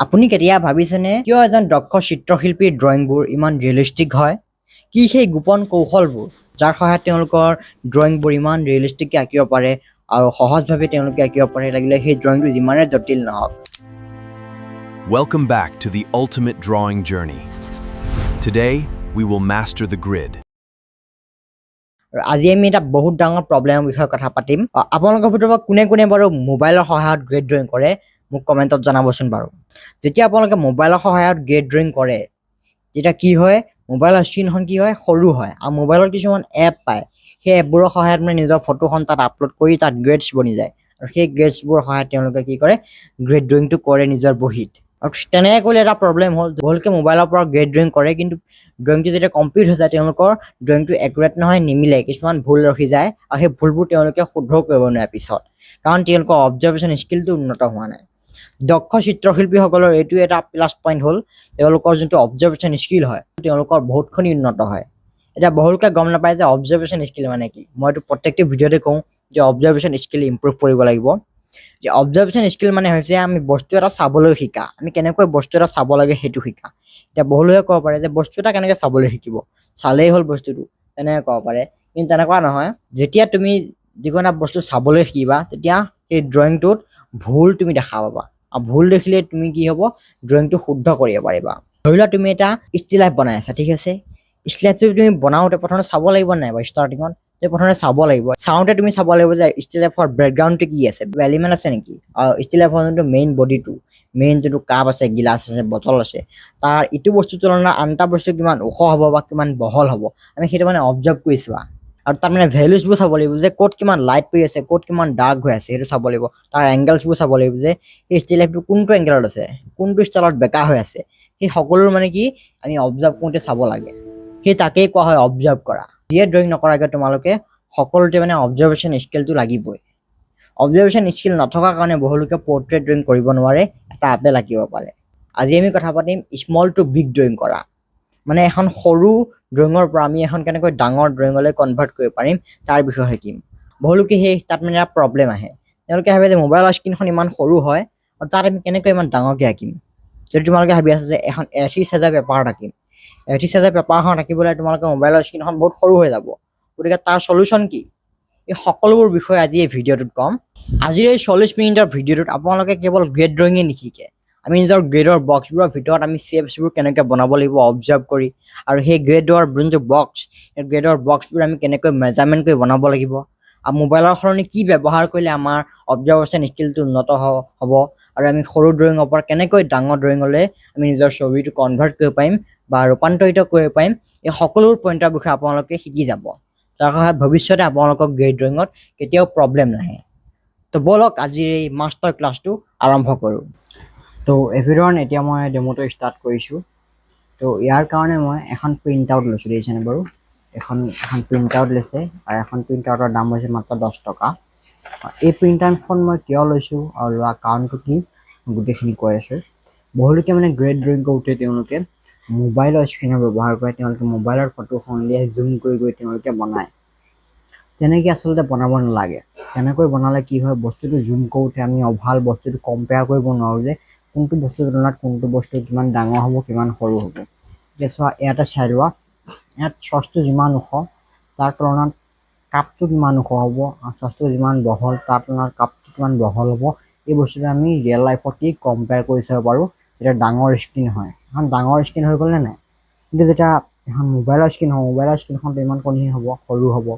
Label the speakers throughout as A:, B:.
A: আপুনি কেতিয়া ভাবিছেনে, কিয় এজন দক্ষ চিত্ৰশিল্পীৰ ড্ৰয়িংবোৰ ইমান ৰিয়েলিষ্টিক হয়? কি সেই গোপন কৌশলবোৰ, যাৰ সহায়ত তেওঁলোকৰ ড্ৰয়িংবোৰ ইমান ৰিয়েলিষ্টিককৈ আঁকিব পাৰে আৰু সহজভাৱে তেওঁলোকে আঁকিব পাৰে, লাগিলে সেই ড্ৰয়িংটো যিমানে জটিল নহওক?
B: Welcome back to the ultimate drawing journey. Today, we will master the grid.
A: আৰু আজি আমি এটা বহুত ডাঙৰ প্ৰব্লেমৰ বিষয়ে কথা পাতিম। আপোনালোকৰ ভিতৰৰ পৰা কোনে কোনে বাৰু মোবাইলৰ সহায়ত গ্ৰীড ড্ৰয়িং কৰে, মোক কমেণ্টত জনাবচোন বাৰু। যেতিয়া আপোনালোকে মোবাইলৰ সহায়ত গ্ৰীড ড্ৰয়িং কৰে, তেতিয়া কি হয়? মোবাইলৰ স্ক্ৰীণখন কি হয়? সৰু হয়। আৰু মোবাইলত কিছুমান এপ পায়। সেই এপবোৰৰ সহায়ত মানে নিজৰ ফটোখন তাত আপলোড কৰি তাত গ্ৰীডছ বনি যায় আৰু সেই গ্ৰীডছবোৰৰ সহায়ত তেওঁলোকে কি কৰে? গ্ৰীড ড্ৰয়িংটো কৰে নিজৰ বহীত। আৰু তেনেকৈ কৰিলে এটা প্ৰব্লেম হ'ল, বহুলোকে মোবাইলৰ পৰা গ্ৰীড ড্ৰয়িং কৰে, কিন্তু ড্ৰয়িংটো যেতিয়া কমপ্লিট হৈ যায়, তেওঁলোকৰ ড্ৰয়িংটো একুৰেট নহয়, নিমিলে, কিছুমান ভুল ৰখি যায় আৰু সেই ভুলবোৰ তেওঁলোকে শুদ্ধ কৰিব নোৱাৰে পিছত, কাৰণ তেওঁলোকৰ অবজাৰ্ভেশ্যন স্কিলটো উন্নত হোৱা নাই। দক্ষ চিত্ৰশিল্পীসকলৰ এইটো এটা প্লাছ পইণ্ট হ'ল, তেওঁলোকৰ যোনটো অবজাৰ্ভেশ্যন স্কিল হয়, তেওঁলোকৰ বহুতখিনি উন্নত হয়। এতিয়া বহুলোকে গম নাপায় যে অবজাৰ্ভেশ্যন স্কিল মানে কি। মইতো প্ৰত্যেকটো ভিডিঅ'তে কওঁ যে অবজাৰ্ভেশ্যন স্কিল ইম্প্ৰুভ কৰিব লাগিব। যে অবজাৰ্ভেশ্যন স্কিল মানে হৈছে আমি বস্তু এটা চাবলৈ শিকা, আমি কেনেকৈ বস্তু এটা চাব লাগে সেইটো শিকা। এতিয়া বহুলোকে ক'ব পাৰে যে বস্তু এটা কেনেকৈ চাবলৈ শিকিব, চালেই হ'ল বস্তুটো, তেনেকৈ ক'ব পাৰে। কিন্তু তেনেকুৱা নহয়। যেতিয়া তুমি যিকোনো এটা বস্তু চাবলৈ শিকিবা, তেতিয়া সেই ড্ৰয়িংটোত ভুল তুমি দেখা পাবা আৰু ভুল দেখিলে তুমি কি হ'ব? ড্ৰয়িংটো শুদ্ধ কৰিব পাৰিবা। ধৰি লোৱা তুমি এটা ষ্টিল লাইফ বনাই আছা, ঠিক আছে? ষ্টিল লাইফটো তুমি বনাওঁতে প্ৰথমতে চাব লাগিব নাই বাৰু? ষ্টাৰ্টিঙত যে প্ৰথমতে চাব লাগিব, চাওঁতে তুমি চাব লাগিব যে ষ্টিল লাইফৰ বেকগ্ৰাউণ্ডটো কি আছে, এলিমেণ্ট আছে নেকি আৰু ষ্টিল লাইফৰ যোনটো মেইন বডিটো, মেইন যোনটো কাপ আছে, গিলাচ আছে, বটল আছে, তাৰ ইটো বস্তুৰ তুলনাত আন এটা বস্তু কিমান ওখ হ'ব বা কিমান বহল হ'ব, আমি সেইটো মানে অবজাৰ্ভ কৰি চোৱা। আৰু তাত মানে ভেলুজবোৰ চাব লাগিব যে ক'ত কিমান লাইট পৰি আছে, ক'ত কিমান ডাৰ্ক হৈ আছে, সেইটো চাব লাগিব। তাৰ এংগেলছবোৰ চাব লাগিব যে সেই ষ্টিল লাইফটো কোনটো এংগেলত আছে, কোনটো ষ্টাইলত বেকা হৈ আছে। সেই সকলোবোৰ মানে কি আমি অবজাৰ্ভ কৰোঁতে চাব লাগে। সেই তাকেই কোৱা হয় অবজাৰ্ভ কৰা। যিয়ে ড্ৰয়িং নকৰাকৈ তোমালোকে সকলোতে মানে অবজাৰ্ভেশ্যন স্কিলটো লাগিবই। অবজাৰ্ভেশ্যন স্কিল নথকাৰ কাৰণে বহুলোকে পৰ্ট্ৰেট ড্ৰয়িং কৰিব নোৱাৰে, এটা আপেল আঁকিব পাৰে। আজি আমি কথা পাতিম স্মল টু বিগ ড্ৰয়িং কৰা, মানে এখন সৰু ড্ৰয়িঙৰ পৰা আমি এখন কেনেকৈ ডাঙৰ ড্ৰয়িঙলৈ কনভাৰ্ট কৰিব পাৰিম, তাৰ বিষয়ে শিকিম। বহুলোকে সেই তাত মানে এটা প্ৰব্লেম আহে। তেওঁলোকে ভাবে যে মোবাইলৰ স্ক্ৰীণখন ইমান সৰু হয় আৰু তাত আমি কেনেকৈ ইমান ডাঙৰকৈ আঁকিম? যদি তোমালোকে ভাবি আছা যে এখন এ থ্ৰী চাইজৰ পেপাৰত আঁকিম, এ থ্ৰী চাইজৰ পেপাৰখন আঁকিবলৈ তোমালোকে মোবাইলৰ স্ক্ৰীণখন বহুত সৰু হৈ যাব। গতিকে তাৰ চলিউশ্যন কি, এই সকলোবোৰ বিষয়ে আজি এই ভিডিঅ'টোত ক'ম। আজিৰ এই 40 মিনিটৰ ভিডিঅ'টোত আপোনালোকে কেৱল গ্ৰীড ড্ৰয়িঙে নিশিকে, আমি নিজৰ গ্ৰীডৰ বক্সবোৰৰ ভিতৰত আমি শ্বেপছবোৰ কেনেকৈ বনাব লাগিব অবজাৰ্ভ কৰি আৰু সেই গ্ৰীডৰ যোনটো বক্স, সেই গ্ৰীডৰ বক্সবোৰ আমি কেনেকৈ মেজাৰমেণ্ট কৰি বনাব লাগিব আৰু মোবাইলৰ সলনি কি ব্যৱহাৰ কৰিলে আমাৰ অবজাৰ্ভেশ্যন স্কিলটো উন্নত হ'ব আৰু আমি সৰু ড্ৰয়িঙৰ পৰা কেনেকৈ ডাঙৰ ড্ৰয়িঙলৈ আমি নিজৰ ছবিটো কনভাৰ্ট কৰিব পাৰিম বা ৰূপান্তৰিত কৰিব পাৰিম, এই সকলোবোৰ পইণ্টৰ বিষয়ে আপোনালোকে শিকি যাব, তাৰ সহায়ত ভৱিষ্যতে আপোনালোকক গ্ৰীড ড্ৰয়িঙত কেতিয়াও প্ৰব্লেম নাহে। তো ব'লক, আজিৰ এই মাষ্টাৰ ক্লাছটো আৰম্ভ কৰোঁ। তো এভৰিৱান, এতিয়া মই ডেম'টো ষ্টাৰ্ট কৰিছোঁ। তো ইয়াৰ কাৰণে মই এখন প্ৰিণ্ট আউট লৈছোঁ, দেখিছেনে বাৰু? এখন এখন প্ৰিণ্ট আউট লৈছে আৰু এখন প্ৰিণ্ট আউটৰ দাম হৈছে মাত্ৰ 10 টকা। এই প্ৰিণ্ট আউটখন মই কিয় লৈছোঁ আৰু লোৱাৰ কাৰণটো কি, গোটেইখিনি কৈ আছোঁ। বহুলোকে মানে গ্ৰীড ড্ৰয়িং কৰোঁতে তেওঁলোকে মোবাইলৰ স্ক্ৰীণৰ ব্যৱহাৰ কৰে। তেওঁলোকে মোবাইলৰ ফটোখন উলিয়াই জুম কৰি কৰি তেওঁলোকে বনায়। তেনেকৈ আচলতে বনাব নালাগে। তেনেকৈ বনালে কি হয়? বস্তুটো জুম কৰোঁতে আমি অভাৰঅল বস্তুটো কম্পেয়াৰ কৰিব নোৱাৰোঁ যে কোনটো বস্তুৰ তুলনাত কোনটো বস্তু কিমান ডাঙৰ হ'ব, কিমান সৰু হ'ব। এতিয়া চোৱা, ইয়াতে চাই লোৱা, ইয়াত চচটো যিমান ওখ, তাৰ তুলনাত কাপটো কিমান ওখ হ'ব আৰু চচটো যিমান বহল, তাৰ তুলনাত কাপটো কিমান বহল হ'ব, এই বস্তুটো আমি ৰিয়েল লাইফত কি কম্পেয়াৰ কৰি চাব পাৰোঁ, যেতিয়া ডাঙৰ স্ক্ৰীণ হয়। এখন ডাঙৰ স্ক্ৰীণ হৈ গ'লনে নাই? কিন্তু যেতিয়া এখন মোবাইলৰ স্ক্ৰীণ হ'ব, মোবাইলৰ স্ক্ৰীণখনতো ইমান কণহে হ'ব, সৰু হ'ব।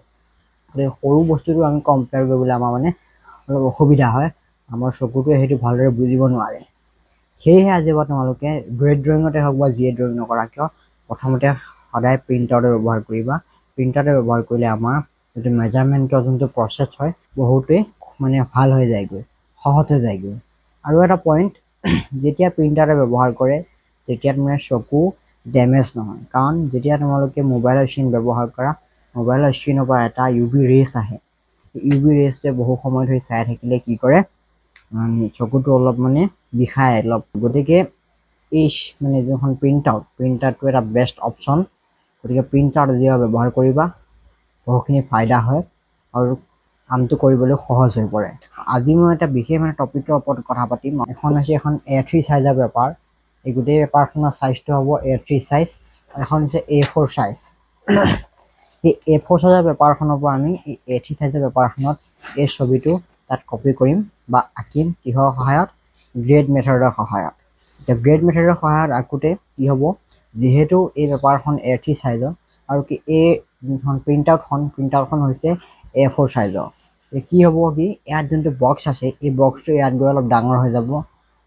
A: গতিকে সৰু বস্তুটো আমি কম্পেয়াৰ কৰিবলৈ আমাৰ মানে অলপ অসুবিধা হয়, আমাৰ চকুটোৱে সেইটো ভালদৰে বুজিব নোৱাৰে। সেয়েহে আজিৰ পৰা তোমালোকে গ্ৰীড ড্ৰয়িঙতে হওক বা যিয়ে ড্ৰয়িং নকৰা কিয়, প্ৰথমতে সদায় প্ৰিণ্ট আউটৰ ব্যৱহাৰ কৰিবা। প্ৰিণ্ট আউটৰ ব্যৱহাৰ কৰিলে আমাৰ যিটো মেজাৰমেণ্টৰ যোনটো প্ৰচেছ হয়, বহুতেই মানে ভাল হৈ যায়গৈ, সহজ হৈ যায়গৈ। আৰু এটা পইণ্ট, যেতিয়া প্ৰিণ্টাৰ ব্যৱহাৰ কৰে, তেতিয়া তোমাৰ চকু ডেমেজ নহয়। কাৰণ যেতিয়া তোমালোকে মোবাইলৰ স্ক্ৰীণ ব্যৱহাৰ কৰা, মোবাইলৰ স্ক্ৰীণৰ পৰা এটা ইউ ভি ৰেছ আহে। ইউ ভি ৰেছটোৱে বহু সময় ধৰি চাই থাকিলে কি কৰে? চকুটো অলপ মানে বিষায় অলপ। গতিকে এই মানে যোনখন প্ৰিণ্ট আউট, প্ৰিণ্ট আউটটো এটা বেষ্ট অপশ্যন। গতিকে প্ৰিণ্ট আউট যেতিয়া ব্যৱহাৰ কৰিবা, বহুখিনি ফাইদা হয় আৰু কামটো কৰিবলৈ সহজ হৈ পৰে। আজি মই এটা বিশেষ মানে টপিকৰ ওপৰত কথা পাতিম। এখন হৈছে এখন এ 3 চাইজৰ পেপাৰ। এই গোটেই পেপাৰখনৰ চাইজটো হ'ব এ 3 চাইজ। এখন হৈছে এ 4 চাইজ। এই এ 4 চাইজৰ পেপাৰখনৰ পৰা আমি এই এ 3 চাইজৰ পেপাৰখনত এই ছবিটো তাত কপি কৰিম বা আঁকিম। কিহৰ সহায়ত? গ্ৰেড মেথডৰ সহায়ত। এতিয়া গ্ৰেড মেথডৰ সহায়ত আঁকোতে কি হ'ব? যিহেতু এই পেপাৰখন এ 3 চাইজৰ আৰু কি এই যোনখন প্ৰিণ্ট আউটখন হৈছে এ 4 চাইজৰ, কি হ'ব কি ইয়াত যোনটো বক্স আছে, এই বক্সটো ইয়াত গৈ অলপ ডাঙৰ হৈ যাব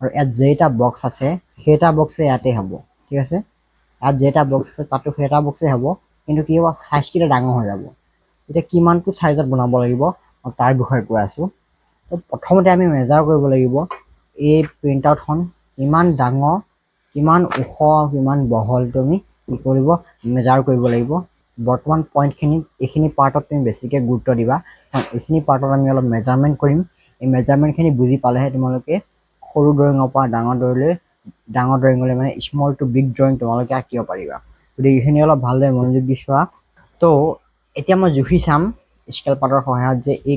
A: আৰু ইয়াত যেইটা বক্স আছে সেইটা বক্সে ইয়াতে হ'ব। ঠিক আছে, ইয়াত যেইটা বক্স আছে তাতো সেইটা বক্সে হ'ব, কিন্তু কি হ'ব, চাইজকেইটা ডাঙৰ হৈ যাব। এতিয়া কিমানটো চাইজত বনাব লাগিব, মই তাৰ বিষয়ে কৈ আছোঁ। তো প্ৰথমতে আমি মেজাৰ কৰিব লাগিব, এই প্ৰিণ্ট আউটখন কিমান ডাঙৰ, কিমান ওখ, কিমান বহলটো আমি কি কৰিব মেজাৰ কৰিব লাগিব। বৰ্তমান পইণ্টখিনিত, এইখিনি পাৰ্টত তুমি বেছিকৈ গুৰুত্ব দিবা, কাৰণ এইখিনি পাৰ্টত আমি অলপ মেজাৰমেণ্ট কৰিম। এই মেজাৰমেণ্টখিনি বুজি পালেহে তোমালোকে সৰু ড্ৰয়িঙৰ পৰা ডাঙৰ ড্ৰয়িঙলৈ, মানে স্মল টু বিগ ড্ৰয়িং তোমালোকে আঁকিব পাৰিবা। গতিকে এইখিনি অলপ ভালদৰে মনোযোগ দি চোৱা। তো এতিয়া মই জুখি চাম স্কেল পাতৰ সহায়ত যে এই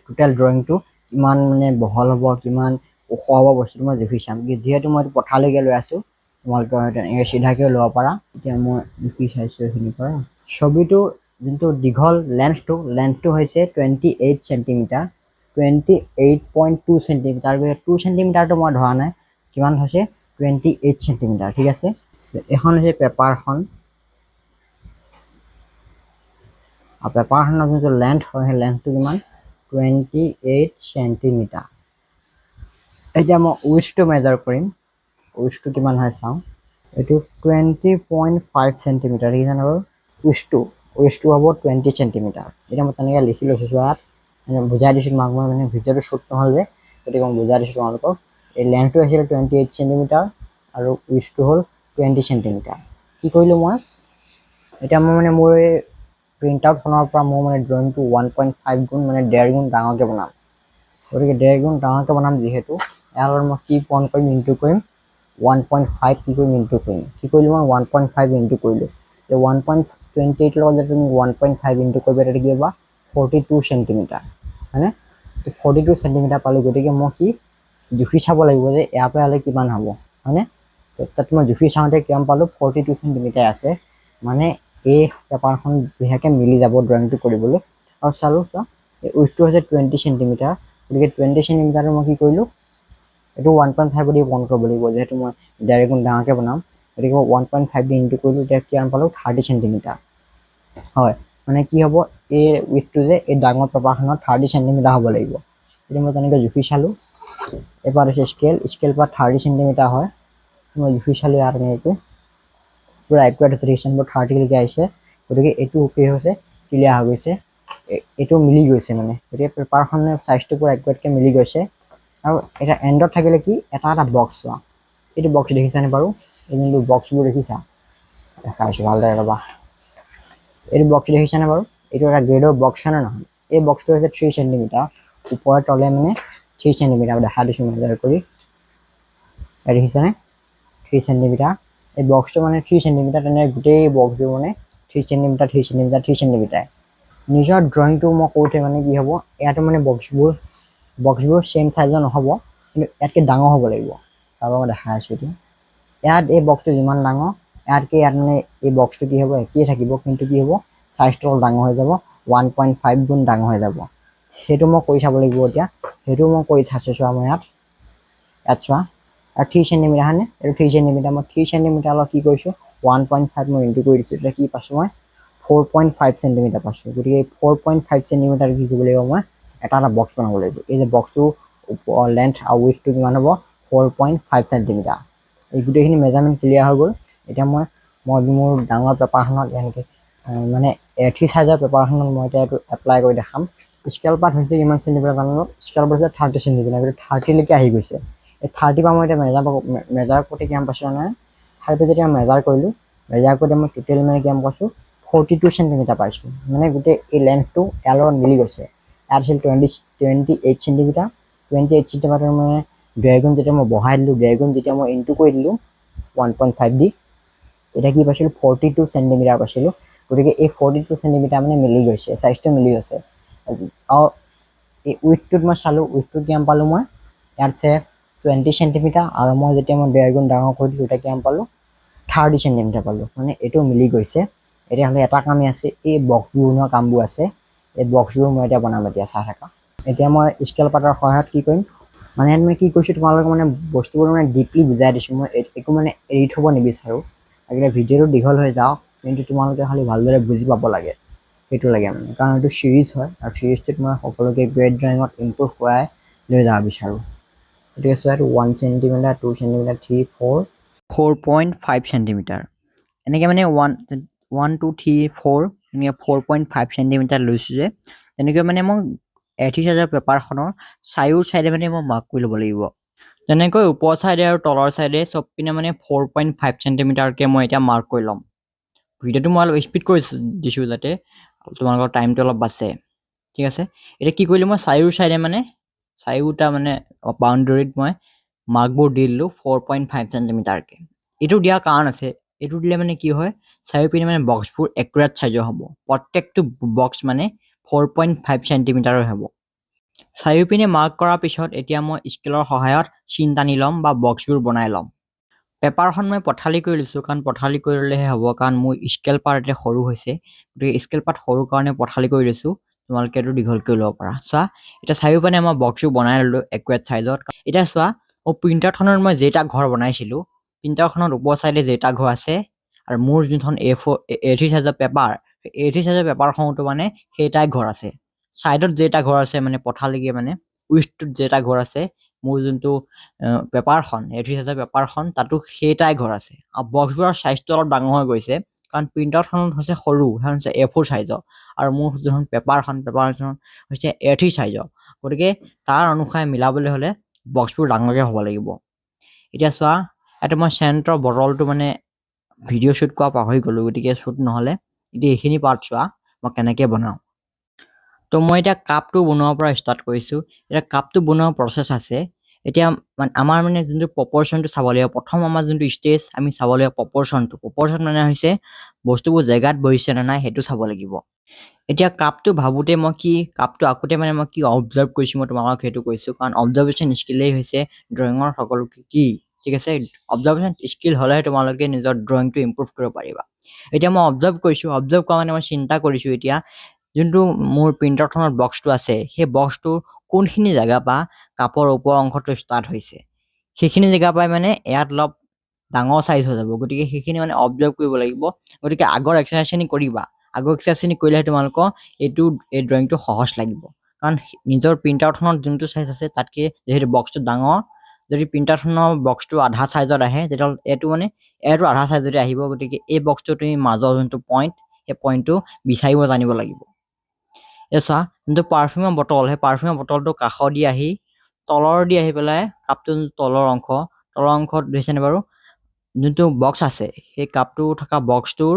A: টোটেল ড্ৰয়িংটো কিমান মানে বহল হ'ব, কিমান ওখ হ'ব, বস্তুটো মই জুখি চাম। যিহেতু মই এইটো পথাৰলৈকে লৈ আছোঁ, তোমালোকে তেনেকৈ চিধাকৈও ল'ব পাৰা। এতিয়া মই জুখি চাইছোঁ এইখিনিৰ পৰা। ছবিটো যোনটো দীঘল, লেন্থটো হৈছে 28 centimeter, 28.2 centimeter। গতিকে 2 চেণ্টিমিটাৰটো মই ধৰা নাই। কিমান হৈছে? 28 চেণ্টিমিটাৰ। ঠিক আছে, এইখন হৈছে পেপাৰখন আৰু পেপাৰখনৰ যোনটো লেন্থ হয়, সেই লেন্থটো কিমান? 28 চেণ্টিমিটাৰ। এতিয়া মই উইথটো মেজাৰ কৰিম। উইথটো কিমান হয় চাওঁ। এইটো 20.5 চেণ্টিমিটাৰ, দেখিছানে বাৰু? উইথটো হ'ব 20 চেণ্টিমিটাৰ। এতিয়া মই তেনেকৈ লিখি লৈছোঁ, চোৱা। ইয়াত মানে বুজাই দিছোঁ তোমাক মই, মানে ভিডিঅ'টো শ্বুট নহ'ল যে, গতিকে মই বুজাই দিছোঁ তোমালোকক। এই লেন্থটো আছিলে 28 চেণ্টিমিটাৰ আৰু উইথটো হ'ল 20 চেণ্টিমিটাৰ। কি কৰিলোঁ মই এতিয়া? মই মানে মোৰ এই প্ৰিণ্ট আউটখনৰ পৰা মোৰ মানে ড্ৰয়িংটো 1.5 গুণ, মানে ডেৰ গুণ ডাঙৰকৈ বনাম। গতিকে ডেৰ গুণ ডাঙৰকৈ বনাম যিহেতু, ইয়াৰ লগত মই কি পূৰণ কৰিম? ইনটু কৰিম 1.5। কি কৰিম? ইনটু কৰিম। কি কৰিলোঁ মই? 1.5 ইনটু কৰিলোঁ। এই 1.28ৰ লগত যদি তুমি 1.5 ইনটু কৰিবা, তেতিয়া কি হ'বা? 42 চেণ্টিমিটাৰ, হয়নে? 42 চেণ্টিমিটাৰ পালোঁ। গতিকে মই কি জুখি চাব লাগিব যে ইয়াৰ পৰা ইয়ালৈ কিমান হ'ব, হয়নে? তাত মই জুখি চাওঁতে কিমান পালোঁ? 42 চেণ্টিমিটাৰ আছে। মানে এই পেপাৰখন ধুনীয়াকৈ মিলি যাব ড্ৰয়িংটো কৰিবলৈ। আৰু চালোঁ, চোৱা, এই উইথটো হৈছে 20 চেণ্টিমিটাৰ। গতিকে 20 চেণ্টিমিটাৰটো মই কি কৰিলোঁ? এইটো 1.5 দি পূৰণ কৰিব লাগিব, যিহেতু মই ডেৰ গুণ ডাঙৰকৈ বনাম। গতিকে মই 1.5 দি ইনটু কৰিলোঁ। এতিয়া কিমান পালোঁ? 30 চেণ্টিমিটাৰ হয়। মানে কি হ'ব, এই উইথটো যে এই ডাঙৰ পেপাৰখনত 30 চেণ্টিমিটাৰ হ'ব লাগিব। এতিয়া মই তেনেকৈ জুখি চালোঁ। এইপাত হৈছে স্কেল, স্কেল পৰা 30 চেণ্টিমিটাৰ হয়। মই জুখি চালোঁ, ইয়াত এনেকৈ পূৰা একুৰেট হৈছে, দেখিছে? মোৰ 30লৈকে আহিছে। গতিকে এইটো কি হৈছে? ক্লিয়াৰ হৈ গৈছে। এইটো মিলি গৈছে মানে। গতিকে পেপাৰখনৰ চাইজটো পূৰা একুৰেটকৈ মিলি গৈছে। আৰু এতিয়া এণ্ডত থাকিলে কি? এটা এটা বক্স। চোৱা, এইটো বক্স দেখিছানে বাৰু? এই যোনটো বক্সবোৰ দেখিছা, দেখাইছোঁ ভালদৰে, ৰ'বা। এইটো বক্স দেখিছানে বাৰু? এইটো এটা গ্ৰেডৰ বক্স হয়নে নহয়? এই বক্সটো হৈছে 3 চেণ্টিমিটাৰ, ওপৰে তলে মানে 3 চেণ্টিমিটাৰ। দেখা দিছোঁ মেজাৰ কৰি। ইয়াত দেখিছানে? 3 চেণ্টিমিটাৰ। এই বক্সটো মানে 3 চেণ্টিমিটাৰ। তেনেকৈ গোটেই বক্সবোৰ মানে 3 centimeter, 3 centimeter, 3 centimeter। নিজৰ ড্ৰয়িংটো মই কৰোঁতে মানে কি হ'ব, ইয়াতো মানে বক্সবোৰ ছেইম চাইজৰ নহ'ব, কিন্তু ইয়াতকৈ ডাঙৰ হ'ব লাগিব। চাব, মই দেখাই আছোঁ এতিয়া। ইয়াত এই বক্সটো যিমান ডাঙৰ, ইয়াতকৈ ইয়াত মানে এই বক্সটো কি হ'ব, একেই থাকিব, কিন্তু কি হ'ব, চাইজটো অলপ ডাঙৰ হৈ যাব, 1.5 গুণ ডাঙৰ হৈ যাব। সেইটো মই কৰি চাব লাগিব এতিয়া। সেইটো মই কৰি চাইছোঁ। চোৱা, মই ইয়াত চোৱা, আৰু 3 চেণ্টিমিটাৰ হয়নে? এইটো 3 চেণ্টিমিটাৰ। মই 3 চেণ্টিমিটাৰ অলপ কি কৰিছোঁ? 1.5 মই ইনটু কৰি দিছোঁ। এতিয়া কি পাইছোঁ মই? 4.5 চেণ্টিমিটাৰ পাইছোঁ। গতিকে এই 4.5 চেণ্টিমিটাৰ কি কৰিব লাগিব? মই এটা এটা বক্স বনাব লাগিব। এই যে বক্সটো লেন্থ আৰু উইথটো কিমান হ'ব? 4.5 চেণ্টিমিটাৰ। এই গোটেইখিনি মেজাৰমেণ্ট ক্লিয়াৰ হৈ গ'ল। এতিয়া মই মোৰ ডাঙৰ পেপাৰখনত এনেকৈ, মানে এ 3 চাইজৰ পেপাৰখনত মই এতিয়া এইটো এপ্লাই কৰি দেখাম। স্কেল পাত হৈছে কিমান চেণ্টিমিটাৰ জানো? স্কেল পাত হৈছে 30 চেণ্টিমিটাৰ। গতিকে 30লৈকে আহি গৈছে। এই 30ৰ পৰা মই এতিয়া মেজাৰ কৰোঁতে কিমান পাইছোঁ জানানে? 30 যেতিয়া মেজাৰ কৰিলোঁ, মেজাৰ কৰোঁতে মই টোটেল মানে কিমান পাইছোঁ? 42 চেণ্টিমিটাৰ পাইছোঁ। মানে গোটেই এই লেন্থটো ইয়াৰ লগত মিলি গৈছে। ইয়াত আছিল 28 centimeter। 28 centimeter মানে ডেৰ গুণ যেতিয়া মই বঢ়াই দিলোঁ, ডেৰ গুণ যেতিয়া মই ইনটু কৰি দিলোঁ 1.5 দি, তেতিয়া কি পাইছিলোঁ? 42 চেণ্টিমিটাৰ পাইছিলোঁ। গতিকে এই 42 চেণ্টিমিটাৰ মানে মিলি গৈছে, চাইজটো মিলি গৈছে। আৰু এই উইথটোত মই চালোঁ, উইথটোত কিমান পালোঁ মই? ইয়াত আছে 20 চেণ্টিমিটাৰ আৰু মই যেতিয়া মই 1.5 গুণ ডাঙৰ কৰি দিলোঁ, তেতিয়া কিমান পালোঁ? 30 চেণ্টিমিটাৰ পালোঁ। মানে এইটো মিলি গৈছে। এতিয়া হ'লে এটা কামেই আছে, এই বক্সবোৰ বনোৱা কামবোৰ আছে। এই বক্সবোৰ মই এতিয়া বনাম। এতিয়া চাই থাকা, এতিয়া মই স্কেল পাতাৰ সহায়ত কি কৰিম। মানে ইয়াত মই কি কৰিছোঁ, তোমালোকে মানে বস্তুবোৰ মানে ডিপলি বুজাই দিছোঁ। মই একো মানে এৰি থ'ব নিবিচাৰোঁ। লাগিলে ভিডিঅ'টো দীঘল হৈ যাওক, কিন্তু তোমালোকে খালি ভালদৰে বুজি পাব লাগে, সেইটো লাগে মানে। কাৰণ এইটো চিৰিজ হয় আৰু চিৰিজটোত মই সকলোকে গ্ৰেড ড্ৰয়িঙত ইম্প্ৰুভ কৰাই লৈ যাব বিচাৰোঁ। গতিকে চোৱা, এইটো 1 centimeter, 2 centimeter, 3, 4, 4.5 centimeter। এনেকৈ মানে 1, 1, 2, 3, 4, এনেকৈ 4.5 চেণ্টিমিটাৰ লৈছোঁ যে, তেনেকৈ মানে মই এ থ্ৰী চাইজৰ পেপাৰখনৰ চাৰিও চাইডে মানে মই মাৰ্ক কৰি ল'ব লাগিব। তেনেকৈ ওপৰ চাইডে আৰু তলৰ চাইডে চব পিনে মানে 4.5 চেণ্টিমিটাৰকৈ মই এতিয়া মাৰ্ক কৰি ল'ম। ভিডিঅ'টো মই অলপ স্পীড কৰি দিছোঁ, যাতে তোমালোকৰ টাইমটো অলপ বাচে। ঠিক আছে, এতিয়া কি কৰিলোঁ মই? চাৰিও চাইডে মানে চাৰিওটা মানে বাউণ্ডেৰীত মই মাৰ্কবোৰ দি দিলোঁ 4.5 চেণ্টিমিটাৰকৈ। এইটো দিয়াৰ কাৰণ আছে। এইটো দিলে মানে কি হয়, চাৰিওপিনে মানে বক্সবোৰ একুৰেট চাইজৰ হ'ব। প্ৰত্যেকটো বক্স মানে 4.5 চেণ্টিমিটাৰৰ হ'ব। চাৰিওপিনে মাৰ্ক কৰাৰ পিছত এতিয়া মই স্কেলৰ সহায়ত চিন টানি ল'ম বা বক্সবোৰ বনাই ল'ম। পেপাৰখন মই পথালি কৰি লৈছোঁ, কাৰণ পথালি কৰি ল'লেহে হ'ব। কাৰণ মোৰ স্কেল পাৰ্ট এতিয়া সৰু হৈছে, গতিকে স্কেল পাৰ্ট সৰু কাৰণে পথালি কৰি লৈছোঁ। তোমালোকে এইটো দীঘল কৰি ল'ব পাৰা। চোৱা, এতিয়া চাৰিওপিনে মই বক্সবোৰ বনাই ল'লোঁ একুৰেট চাইজত। এতিয়া চোৱা, মোৰ প্ৰিণ্টাৰখনত মই যেইটা ঘৰ বনাইছিলোঁ, প্ৰিণ্টাৰখনত ওপৰ চাইডে যেইটা ঘৰ আছে আৰু মোৰ যোনখন এ4, এ3 চাইজৰ পেপাৰ, এ3 চাইজৰ পেপাৰখনতো মানে সেইটাই ঘৰ আছে। ছাইডত যেইটা ঘৰ আছে, মানে পথালিকে মানে উইথটোত যেইটা ঘৰ আছে, মোৰ যোনটো পেপাৰখন, এ3 চাইজৰ পেপাৰখন, তাতো সেইটাই ঘৰ আছে। আৰু বক্সবোৰৰ চাইজটো অলপ ডাঙৰ হৈ গৈছে, কাৰণ প্ৰিণ্টাৰখনত হৈছে সৰু, সেইখন হৈছে এ4 চাইজৰ আৰু মোৰ যোনখন পেপাৰখন, পেপাৰখন হৈছে এ3 চাইজৰ। গতিকে তাৰ অনুসাৰে মিলাবলৈ হ'লে বক্সবোৰ ডাঙৰকৈ হ'ব লাগিব। এতিয়া চোৱা, ইয়াতে মই চেণ্টৰ বটলটো মানে ভিডিঅ' শ্বুট কৰা পাহৰি গ'লোঁ, গতিকে শ্বুট নহ'লে। এতিয়া এইখিনি পাৰ্ট চোৱা, মই কেনেকৈ বনাওঁ। তো মই এতিয়া কাপটো বনোৱাৰ পৰা ষ্টাৰ্ট কৰিছোঁ। এতিয়া কাপটো বনোৱাৰ প্ৰচেছ আছে। এতিয়া মানে আমাৰ মানে যোনটো প্ৰপৰশ্যনটো চাব লাগিব, প্ৰথম আমাৰ যোনটো ষ্টেজ, আমি চাব লাগিব প্ৰপৰশ্যনটো। প্ৰপৰশ্যন মানে হৈছে বস্তুবোৰ জেগাত বহিছে নে নাই, সেইটো চাব লাগিব। এতিয়া কাপটো ভাবোঁতে মই কি, কাপটো আঁকোতে মানে মই কি অবজাৰ্ভ কৰিছোঁ, মই তোমালোকক সেইটো কৈছোঁ। কাৰণ অবজাৰ্ভেশ্যন স্কিলেই হৈছে ড্ৰয়িঙৰ সকলো কি। ঠিক আছে, অবজাৰ্ভেশ্যন স্কিল হ'লেহে তোমালোকে নিজৰ ড্ৰয়িংটো ইম্প্ৰুভ কৰিব পাৰিবা। এতিয়া মই অবজাৰ্ভ কৰিছোঁ। অবজাৰ্ভ কৰা মানে মই চিন্তা কৰিছোঁ, এতিয়া যোনটো মোৰ প্ৰিণ্টাৰখনত বক্সটো আছে, সেই বক্সটোৰ কোনখিনি জেগাৰ পৰা কাপৰ ওপৰ অংশটো ষ্টাৰ্ট হৈছে, সেইখিনি জেগাৰ পৰাই মানে ইয়াত অলপ ডাঙৰ চাইজ হৈ যাব। গতিকে সেইখিনি মানে অবজাৰ্ভ কৰিব লাগিব। গতিকে আগৰ এক্সাৰচাইজখিনি কৰিবা। আগৰ এক্সাৰচাইজখিনি কৰিলেহে তোমালোকৰ এই ড্ৰয়িংটো সহজ লাগিব। কাৰণ নিজৰ প্ৰিণ্টাৰখনত যোনটো চাইজ আছে, তাতকৈ যিহেতু বক্সটো ডাঙৰ, যদি প্ৰিণ্টাৰখনৰ বক্সটো আধা চাইজত আহে, তেতিয়াহ'লে এইটো মানে এইটো আধা চাইজতে আহিব। গতিকে এই বক্সটো তুমি মাজৰ যোনটো পইণ্ট, সেই পইণ্টটো বিচাৰিব জানিব লাগিব। এতিয়া চোৱা, যোনটো পাৰফিউমৰ বটল, সেই পাৰফিউমৰ বটলটো কাষৰ দি আহি, তলৰ দি আহি পেলাই কাপটোৰ যোনটো তলৰ অংশ, তলৰ অংশত দেখিছেনে বাৰু, যোনটো বক্স আছে, সেই কাপটো থকা বক্সটোৰ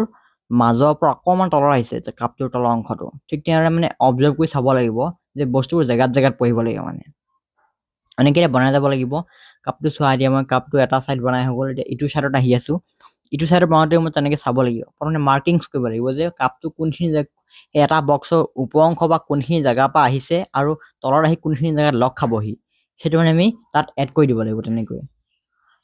A: মাজৰ পৰা অকণমান তলত আহিছে যে কাপটোৰ তলৰ অংশটো। ঠিক তেনেদৰে মানে অবজাৰ্ভ কৰি চাব লাগিব যে বস্তুবোৰ জেগাত জেগাত পৰিব লাগিব। মানে এনেকৈ এতিয়া বনাই যাব লাগিব কাপটো। চোৱা, এতিয়া মই কাপটো এটা চাইড বনাই হৈ গ'ল। এতিয়া ইটো চাইডত আহি আছোঁ। ইটো চাইডত বনাওঁতেও মই তেনেকৈ চাব লাগিব। প্ৰথমতে মাৰ্কিংছ কৰিব লাগিব যে কাপটো কোনখিনি জেগা, এটা বক্সৰ ওপৰ অংশ বা কোনখিনি জেগাৰ পৰা আহিছে আৰু তলত আহি কোনখিনি জেগাত লগ খাবহি, সেইটো মানে আমি তাত এড কৰি দিব লাগিব। তেনেকৈ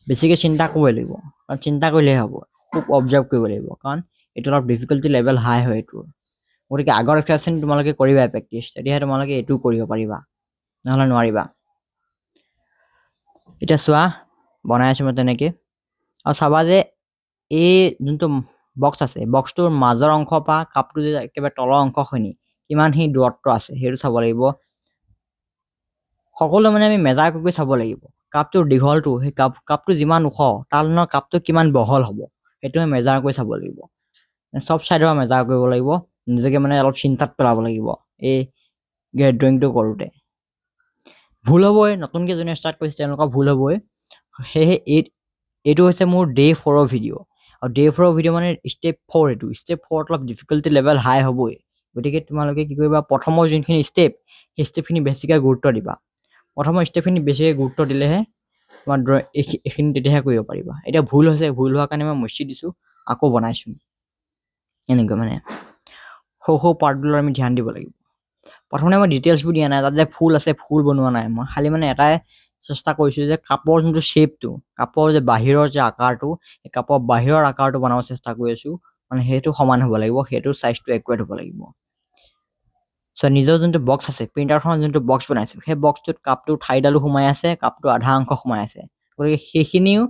A: বেছিকৈ চিন্তা কৰিব লাগিব, কাৰণ চিন্তা কৰিলেহে হ'ব। খুব অবজাৰ্ভ কৰিব লাগিব, কাৰণ এইটো অলপ ডিফিকাল্টি লেভেল হাই হয় এইটোৰ। গতিকে আগৰ এক্সাৰচাইজ তোমালোকে কৰিবা প্ৰেক্টিছ, তেতিয়াহে তোমালোকে এইটোও কৰিব পাৰিবা, নহ'লে নোৱাৰিবা। এতিয়া চোৱা, বনাই আছোঁ মই তেনেকৈ। আৰু চাবা যে এই যোনটো বক্স আছে, বক্সটোৰ মাজৰ অংশৰ পৰা কাপটো যে একেবাৰে তলৰ অংশখিনি কিমানখিনি দূৰত্ব আছে, সেইটো চাব লাগিব। সকলো মানে আমি মেজাৰ কৰি কৰি চাব লাগিব। কাপটোৰ দীঘলটো, সেই কাপটো যিমান ওখ, তাৰ তুলনাত কাপটো কিমান বহল হ'ব, সেইটো আমি মেজাৰ কৰি চাব লাগিব। চব চাইডৰ পৰা মেজাৰ কৰিব লাগিব। নিজকে মানে অলপ চিন্তাত পেলাব লাগিব এই ড্ৰয়িংটো কৰোঁতে। ভুল হ'বই। নতুনকৈ যোনে ষ্টাৰ্ট কৰিছে, তেওঁলোকৰ ভুল হ'বই। সেয়েহে এইটো হৈছে মোৰ ডে 4ৰ ভিডিঅ'। আৰু ডে 4ৰ ভিডিঅ' মানে ষ্টেপ 4। এইটো ষ্টেপ 4ত অলপ ডিফিকাল্টি লেভেল হাই হ'বই। গতিকে তোমালোকে কি কৰিবা? প্ৰথমৰ যোনখিনি ষ্টেপ, সেই ষ্টেপখিনি বেছিকৈ গুৰুত্ব দিবা। প্ৰথমৰ ষ্টেপখিনি বেছিকৈ গুৰুত্ব দিলেহে তোমাৰ ড্ৰয়িং এইখিনি তেতিয়াহে কৰিব পাৰিবা। এতিয়া ভুল হৈছে, ভুল হোৱাৰ কাৰণে মই মুচি দিছোঁ, আকৌ বনাইছোঁ। এনেকৈ মানে সৰু সৰু পাৰ্টবোৰত আমি ধ্যান দিব লাগিব। প্ৰথমতে মই ডিটেইলছবোৰ দিয়া নাই, তাত যে ফুল আছে ফুল বনোৱা নাই। মই খালি মানে এটাই চেষ্টা কৰিছোঁ যে কাপৰ যোনটো শ্বেপটো, কাপৰ যে বাহিৰৰ যে আকাৰটো, সেই কাপৰ বাহিৰৰ আকাৰটো বনাব চেষ্টা কৰি আছোঁ। মানে সেইটো সমান হ'ব লাগিব, সেইটো চাইজটো একুৰেট হ'ব লাগিব। চ' নিজৰ যোনটো বক্স আছে, প্ৰিণ্টাৰখনত যোনটো বক্স বনাইছোঁ, সেই বক্সটোত কাপটোৰ ঠাৰিডালো সোমাই আছে, কাপটোৰ আধা অংশ সোমাই আছে। গতিকে সেইখিনিও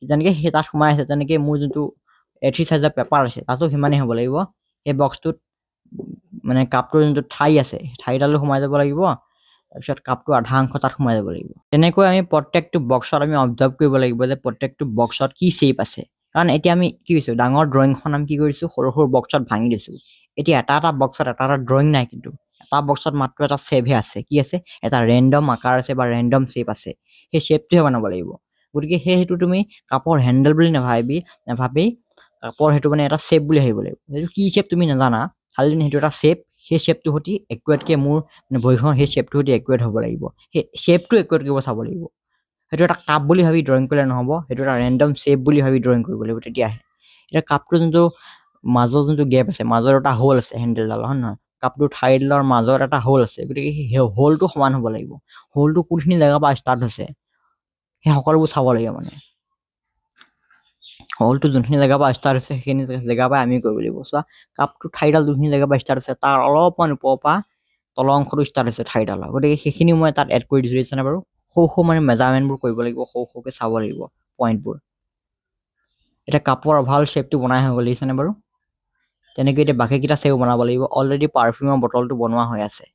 A: যেনেকৈ সেই তাত সোমাই আছে, তেনেকৈ মোৰ যোনটো এ থ্ৰী চাইজৰ পেপাৰ আছে, তাতো সিমানেই হ'ব লাগিব। সেই বক্সটোত মানে কাপটোৰ যোনটো ঠাৰি আছে, সেই ঠাৰিডালো সোমাই যাব লাগিব, তাৰপিছত কাপটোৰ আধা অংশ তাত সোমাই যাব লাগিব। তেনেকৈ আমি প্ৰত্যেকটো বক্সত আমি অবজাৰ্ভ কৰিব লাগিব যে প্ৰত্যেকটো বক্সত কি শ্বেপ আছে। কাৰণ এতিয়া আমি কি কৰিছোঁ, ডাঙৰ ড্ৰয়িংখন আমি কি কৰিছোঁ, সৰু সৰু বক্সত ভাঙি দিছোঁ। এতিয়া এটা এটা বক্সত এটা এটা ড্ৰয়িং নাই, কিন্তু এটা বক্সত মাত্ৰ এটা শ্বেপহে আছে। কি আছে? এটা ৰেণ্ডম আকাৰ আছে বা ৰেণ্ডম শ্বেপ আছে। সেই শ্বেপটোহে বনাব লাগিব। গতিকে সেইটো তুমি কাপৰ হেণ্ডেল বুলি নাভাবি কাপৰ সেইটো মানে এটা শ্বেপ বুলি ভাবিব লাগিব। সেইটো কি শ্বেপ তুমি নাজানা, খালি তুমি সেইটো এটা শ্বেপ, সেই শ্বেপটোৰ সৈতে একুৰেটকৈ মোৰ মানে বহীখন সেই শ্বেপটোৰ সৈতে একুৰেট হ'ব লাগিব। সেই শ্বেপটো একুৰেট কৰিব চাব লাগিব। সেইটো এটা কাপ বুলি ভাবি ড্ৰয়িং কৰিলে নহ'ব, সেইটো এটা ৰেণ্ডম শ্বেপ বুলি ভাবি ড্ৰয়িং কৰিব লাগিব তেতিয়াহে। এতিয়া কাপটোৰ যোনটো মাজৰ যোনটো গেপ আছে, মাজত এটা হোল আছে হেণ্ডেলডালৰ, হয় নহয়? কাপটোৰ ঠাৰিডালৰ মাজত এটা হোল আছে, গতিকে সেই হোলটো সমান হ'ব লাগিব। হোলটো কোনখিনি জেগাৰ পৰা ষ্টাৰ্ট হৈছে, সেই সকলোবোৰ চাব লাগিব। মানে হোলটো যোনখিনি জেগাৰ পৰা ষ্টাৰ্ট হৈছে, সেইখিনি জেগাৰ পৰা আমি কৰিব লাগিব। চোৱা, কাপটোৰ ঠাৰিডাল যোনখিনি জেগাৰ পৰা ষ্টাৰ্ট হৈছে, তাৰ অলপমান ওপৰৰ পৰা তলৰ অংশটো ষ্টাৰ্ট হৈছে ঠাৰিডালৰ। গতিকে সেইখিনি মই তাত এড কৰি দিছোঁ, দেখিছানে বাৰু? সৰু সৰু মানে মেজাৰমেণ্টবোৰ কৰিব লাগিব, সৰু সৰুকৈ চাব লাগিব পইণ্টবোৰ। এতিয়া কাপৰ অভাৰঅল শ্বেপটো বনাই হৈ গ'ল, দেখিছানে বাৰু? তেনেকৈ এতিয়া বাকীকেইটা শ্বেপ বনাব লাগিব। অলৰেডি পাৰফিউমৰ বটলটো বনোৱা হৈ আছে।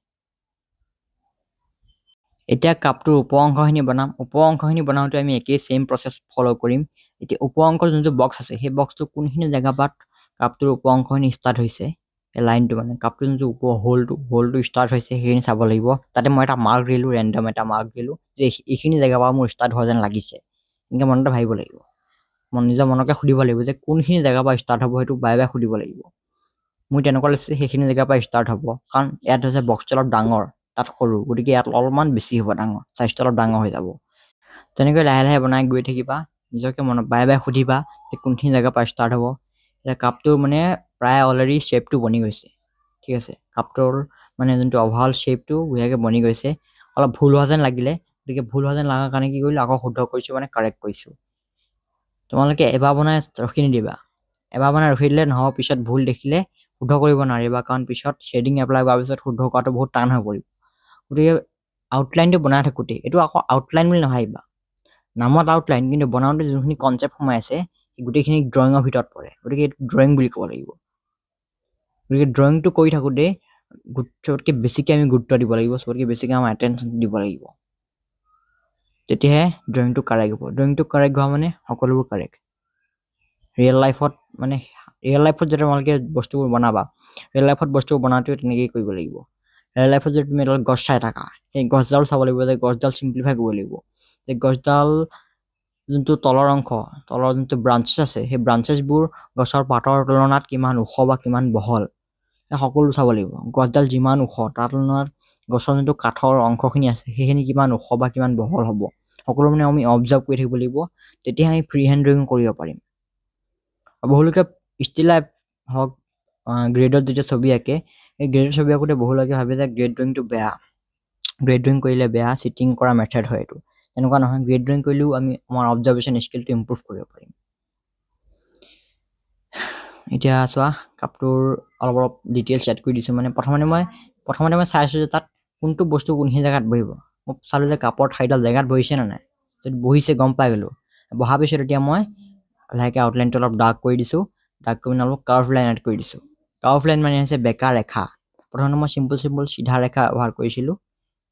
A: এতিয়া কাপটোৰ ওপৰ অংশখিনি বনাম। ওপৰ অংশখিনি বনাওঁতে আমি একেই ছেইম প্ৰচেছ ফ'ল' কৰিম। এতিয়া ওপৰ অংশৰ যোনটো বক্স আছে, সেই বক্সটো কোনখিনি জেগাৰ পৰা কাপটোৰ ওপৰ অংশখিনি ষ্টাৰ্ট হৈছে, এই লাইনটো, মানে কাপটোৰ যোনটো ওপৰ হোলটো ষ্টাৰ্ট হৈছে, সেইখিনি চাব লাগিব। তাতে মই এটা মাৰ্ক দিলোঁ, ৰেণ্ডম এটা মাৰ্ক দিলোঁ যে এইখিনি জেগাৰ পৰা মোৰ ষ্টাৰ্ট হোৱা যেন লাগিছে। এনেকৈ মনতে ভাবিব লাগিব, মই নিজৰ মনকে সুধিব লাগিব যে কোনখিনি জেগাৰ পৰা ষ্টাৰ্ট হ'ব, সেইটো বাৰে বাৰে সুধিব লাগিব। মোৰ তেনেকুৱা লাগিছে সেইখিনি জেগাৰ পৰা ষ্টাৰ্ট হ'ব, কাৰণ ইয়াত হৈছে বক্সটো অলপ ডাঙৰ, তাত সৰু, গতিকে ইয়াত অলপমান বেছি হ'ব, ডাঙৰ চাইজটো অলপ ডাঙৰ হৈ যাব। তেনেকৈ লাহে লাহে বনাই গৈ থাকিবা, নিজকে মনত বাৰে বাৰে সুধিবা যে কোনখিনি জেগাৰ পৰা ষ্টাৰ্ট হ'ব। এতিয়া কাপটোৰ মানে প্ৰায় অলৰেডি শ্বেপটো বনি গৈছে, ঠিক আছে? কাপটোৰ মানে যোনটো অভাৰঅল শ্বেপটো বঢ়িয়াকৈ বনি গৈছে। অলপ ভুল হোৱা যেন লাগিলে, গতিকে ভুল হোৱা যেন লগাৰ কাৰণে কি কৰিলোঁ, আকৌ শুদ্ধ কৰিছোঁ, মানে কাৰেক্ট কৰিছোঁ। তোমালোকে এবাৰ বনাই ৰখি নিদিবা। এবাৰ বনাই ৰখি দিলে নহ'ব, পিছত ভুল দেখিলে শুদ্ধ কৰিব নোৱাৰিবা, কাৰণ পিছত শ্বেডিং এপ্লাই কৰাৰ পিছত শুদ্ধ কৰাটো বহুত টান হৈ পৰিব। গতিকে আউটলাইনটো বনাই থাকোঁতে, এইটো আকৌ আউটলাইন বুলি নাভাবিবা। নামত আউটলাইন, কিন্তু বনাওঁতে যোনখিনি কনচেপ্ট সোমাই আছে, সেই গোটেইখিনি ড্ৰয়িঙৰ ভিতৰত পৰে। গতিকে এইটো ড্ৰয়িং বুলি ক'ব লাগিব। গতিকে ড্ৰয়িংটো কৰি থাকোঁতে চবতকৈ বেছিকৈ আমি গুৰুত্ব দিব লাগিব, চবতকৈ বেছিকৈ আমাৰ এটেনশ্যন দিব লাগিব, তেতিয়াহে ড্ৰয়িংটো কাৰেক্ট হ'ব। ড্ৰয়িংটো কাৰেক্ট হোৱা মানে সকলোবোৰ কাৰেক্ট। ৰিয়েল লাইফত, মানে ৰিয়েল লাইফত যেতিয়া তোমালোকে বস্তুবোৰ বনাবা, ৰিয়েল লাইফত বস্তুবোৰ বনাওঁতেও তেনেকেই কৰিব লাগিব। ৰিয়েল লাইফত যদি তুমি এডাল গছ চাই থাকা, সেই গছডাল চাব লাগিব যে গছডাল চিম্প্লিফাই কৰিব লাগিব, যে গছডাল যোনটো তলৰ অংশ, তলৰ যোনটো ব্ৰাঞ্চেছ আছে, সেই ব্ৰাঞ্চেছবোৰ গছৰ পাতৰ তুলনাত কিমান ওখ বা কিমান বহল, সেই সকলো চাব লাগিব। গছডাল যিমান ওখ, তাৰ তুলনাত গছৰ যোনটো কাঠৰ অংশখিনি আছে, সেইখিনি কিমান ওখ বা কিমান বহল হ'ব, সকলো মানে আমি অবজাৰ্ভ কৰি থাকিব লাগিব। তেতিয়াহে আমি ফ্ৰী হেণ্ড ড্ৰয়িং কৰিব পাৰিম। বহুলোকে ষ্টিল লাইফ হওক, গ্ৰেডত যেতিয়া ছবি আঁকে, এই গ্ৰেডত ছবি আঁকোতে বহুলোকে ভাবে যে গ্ৰেড ড্ৰয়িংটো বেয়া, গ্ৰেড ড্ৰয়িং কৰিলে বেয়া, চিটিং কৰা মেথড হয় এইটো। তেনেকুৱা নহয়, গ্ৰেড ড্ৰয়িং কৰিলেও আমি আমাৰ অবজাৰ্ভেশ্যন স্কিলটো ইম্প্ৰুভ কৰিব পাৰিম। এতিয়া চোৱা, কাপটোৰ অলপ অলপ ডিটেইলছ এড কৰি দিছোঁ। মানে প্ৰথমতে মই চাইছোঁ যে তাত কোনটো বস্তু কোনখিনি জেগাত বহিব। মই চালোঁ যে কাপৰ ঠাৰিডাল জেগাত বহিছে নে নাই। যদি বহিছে, গম পাই গ'লোঁ। বহাৰ পিছত এতিয়া মই লাহেকৈ আউটলাইনটো অলপ ডাৰ্ক কৰি দিছোঁ। ডাৰ্ক কৰি পিনে অলপ কাৰ্ভ লাইন এড কৰি দিছোঁ। কাৰ্ভ লাইন মানে হৈছে বেকা ৰেখা। প্ৰথমতে মই চিম্পল চিম্পল চিধা ৰেখা ব্যৱহাৰ কৰিছিলোঁ,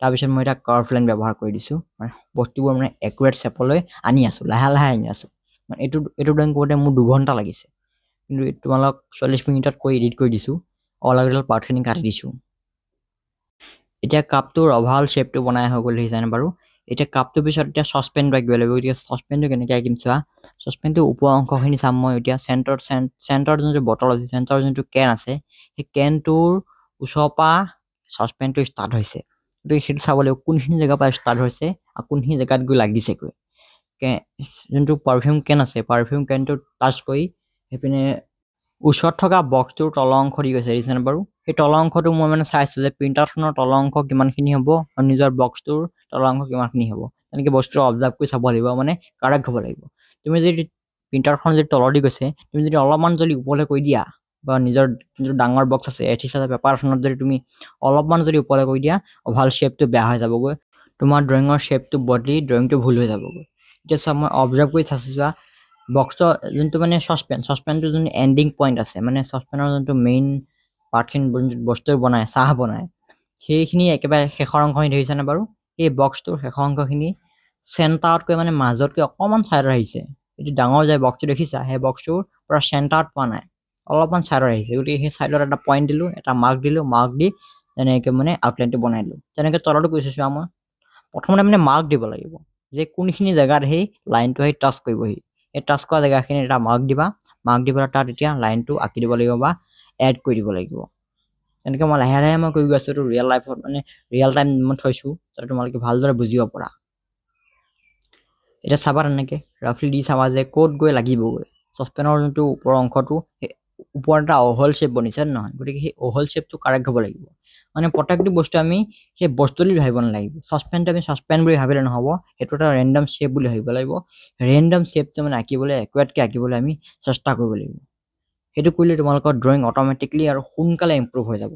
A: তাৰপিছত মই এতিয়া কাৰ্ভ লাইন ব্যৱহাৰ কৰি দিছোঁ। মানে বস্তুবোৰ মানে একুৰেট শ্বেপলৈ আনি আছোঁ, লাহে লাহে আনি আছোঁ। মানে এইটো ড্ৰয়িং কৰোঁতে মোৰ 2 ঘণ্টা লাগিছে, কিন্তু তোমালোক 40 মিনিটত কৰি এডিট কৰি দিছোঁ, অলাগতিয়াল পাৰ্টখিনি কাটি দিছোঁ। এতিয়া কাপটোৰ অভাৰঅল শ্বেপটো বনাই হৈ গ'ল, দেখিছানে বাৰু? এতিয়া কাপটোৰ পিছত এতিয়া চচপেনটো আঁকিব লাগিব। গতিকে চচপেনটো কেনেকৈ আঁকিম চোৱা। চচপেনটোৰ ওপৰৰ অংশখিনি চাম মই। এতিয়া চেণ্টাৰত যোনটো বটল আছে, চেণ্টাৰত যোনটো কেন আছে, সেই কেনটোৰ ওচৰৰ পৰা চচপেনটো ষ্টাৰ্ট হৈছে। গতিকে সেইটো চাব লাগিব, কোনখিনি জেগাৰ পৰা ষ্টাৰ্ট হৈছে আৰু কোনখিনি জেগাত গৈ লাগিছেগৈ। যোনটো পাৰফিউম কেন আছে, পাৰফিউম কেনটো টাচ কৰি সেইপিনে ওচৰত থকা বক্সটোৰ তলৰ অংশ দি গৈছে, দেখিছেনে বাৰু? সেই তলৰ অংশটো মই মানে চাইছোঁ যে প্ৰিণ্টাৰখনৰ তলৰ অংশ কিমানখিনি হ'ব আৰু নিজৰ বক্সটোৰ তলৰ অংশ কিমানখিনি হ'ব। তেনেকৈ বস্তুটো অবজাৰ্ভ কৰি চাব লাগিব, মানে কাৰেক্ট হ'ব লাগিব। তুমি যদি প্ৰিণ্টাৰখন যদি তলৰ দি গৈছে, তুমি যদি অলপমান যদি ওপৰলৈ কৰি দিয়া বা নিজৰ যোনটো ডাঙৰ বক্স আছে এ 3 চাইজৰ পেপাৰখনত যদি তুমি অলপমান যদি ওপৰলৈ কৰি দিয়া, অভাল শ্বেপটো বেয়া হৈ যাবগৈ। তোমাৰ ড্ৰয়িঙৰ শ্বেপটো বদলি ড্ৰয়িংটো ভুল হৈ যাবগৈ। এতিয়া চোৱা, মই অবজাৰ্ভ কৰি চাইছোঁ, চোৱা, বক্সৰ যোনটো মানে চচপেনটোৰ যোনটো এণ্ডিং পইণ্ট আছে, মানে চচপেনৰ যোনটো মেইন পাৰ্টখিনি, যোনটো বস্তু বনায়, চাহ বনায়, সেইখিনি একেবাৰে শেষৰ অংশখিনি দেখিছেনে বাৰু? এই বক্সটোৰ শেষৰ অংশখিনি চেণ্টাৰতকৈ, মানে মাজতকৈ অকণমান ছাইডত আহিছে। এইটো ডাঙৰ যে বক্সটো দেখিছা, সেই বক্সটোৰ পূৰা চেণ্টাৰত পোৱা নাই, অলপমান ছাইডত আহিছে। গতিকে সেই ছাইডত এটা পইণ্ট দিলোঁ, এটা মাৰ্ক দিলোঁ। মাৰ্ক দি তেনেকৈ মানে আউটলাইনটো বনাই দিলোঁ। তেনেকৈ তলতো কৰিছোঁ। চোৱা, মই প্ৰথমতে মানে মাৰ্ক দিব লাগিব যে কোনখিনি জেগাত সেই লাইনটো সেই টাচ কৰিবহি। এই টাচ কৰা জেগাখিনিত এটা মাৰ্ক দিবা। মাৰ্ক দি পেলাই তাত এতিয়া লাইনটো আঁকি দিব লাগিব বা এড কৰি দিব লাগিব। তেনেকৈ মই লাহে লাহে মই কৰি গৈ আছোঁ। এইটো ৰিয়েল লাইফত, মানে ৰিয়েল টাইম মই থৈছোঁ, যাতে তোমালোকে ভালদৰে বুজিব পৰা। এতিয়া চাবা, তেনেকৈ ৰাফলি দি চাবা যে ক'ত গৈ লাগিবগৈ। চচপেনৰ যোনটো ওপৰৰ অংশটো, সেই ওপৰত এটা অহল শ্বেপ বনিছে নহয়? গতিকে সেই অহল শ্বেপটো কাৰেক্ট হ'ব লাগিব। মানে প্ৰত্যেকটো বস্তু আমি সেই বস্তু বুলি ভাবিব নালাগিব। চচপেনটো আমি চচপেন বুলি ভাবিলে নহ'ব, সেইটো এটা ৰেণ্ডম শ্বেপ বুলি ভাবিব লাগিব। ৰেণ্ডম শ্বেপটো মানে আঁকিবলৈ, একুৰেটকৈ আঁকিবলৈ আমি চেষ্টা কৰিব লাগিব। সেইটো কৰিলে তোমালোকৰ ড্ৰয়িং অট'মেটিকলি আৰু সোনকালে ইম্প্ৰুভ হৈ যাব।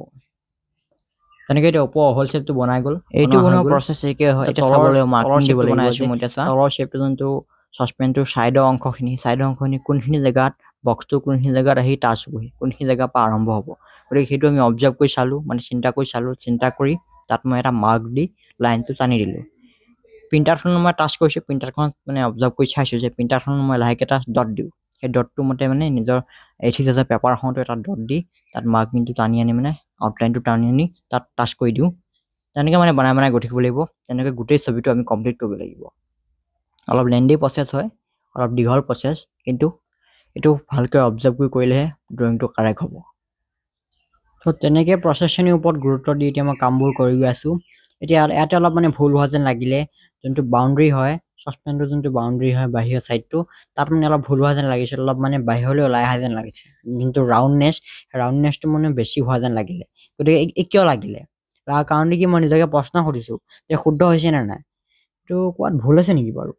A: তেনেকৈ এতিয়া ওপৰ অহল শ্বেপটো বনাই গ'ল। এইটো বনোৱা প্ৰচেছ একে হয়। এতিয়া চাবলৈ মাৰ্কিং দিব বনাই আছোঁ মই। এতিয়া চোৱা, তলৰ শ্বেপটো, যোনটো চচপেনটোৰ ছাইডৰ অংশখিনি কোনখিনি জেগাত, বক্সটো কোনখিনি জেগাত আহি টাচ হ'বহি, কোনখিনি জেগাৰ পৰা আৰম্ভ হ'ব, গতিকে সেইটো আমি অবজাৰ্ভ কৰি চালোঁ, মানে চিন্তা কৰি চালোঁ। চিন্তা কৰি তাত মই এটা মাৰ্ক দি লাইনটো টানি দিলোঁ। প্ৰিণ্টাৰখন মই টাচ কৰিছোঁ। প্ৰিণ্টাৰখন মানে অবজাৰ্ভ কৰি চাইছোঁ যে প্ৰিণ্টাৰখন মই লাহেকৈ এটা ডট দিওঁ। সেই ডটটো মতে মানে নিজৰ এ 3 চাইজৰ পেপাৰখনতো এটা ডট দি তাত মাৰ্কিংটো টানি আনি, মানে আউটলাইনটো টানি আনি তাত টাচ কৰি দিওঁ। তেনেকৈ মানে বনাই বনাই গৈ থাকিব লাগিব। তেনেকৈ গোটেই ছবিটো আমি কমপ্লিট কৰিব লাগিব। অলপ লেন্দি প্ৰচেছ হয়, অলপ দীঘল প্ৰচেছ, কিন্তু এইটো ভালকৈ অবজাৰ্ভ কৰি কৰিলেহে ড্ৰয়িংটো কাৰেক্ট হ'ব। ত' তেনেকৈ প্ৰচেছখিনিৰ ওপৰত গুৰুত্ব দি এতিয়া মই কামবোৰ কৰি গৈ আছোঁ। এতিয়া ইয়াতে অলপ মানে ভুল হোৱা যেন লাগিলে। যোনটো বাউণ্ডেৰী হয়, চচপেনটোৰ যোনটো বাউণ্ডেৰী হয়, বাহিৰৰ ছাইডটো, তাত মানে অলপ ভুল হোৱা যেন লাগিছিল। অলপ মানে বাহিৰলৈ ওলাই অহা যেন লাগিছে। যোনটো ৰাউণ্ডনেছ, ৰাউণ্ডনেছটো মানে বেছি হোৱা যেন লাগিলে। গতিকে এই কিয় লাগিলে, তাৰ কাৰণটো কি, মই নিজকে প্ৰশ্ন সুধিছোঁ যে শুদ্ধ হৈছে নে নাই, এইটো ক'ৰবাত ভুল আছে নেকি বাৰু?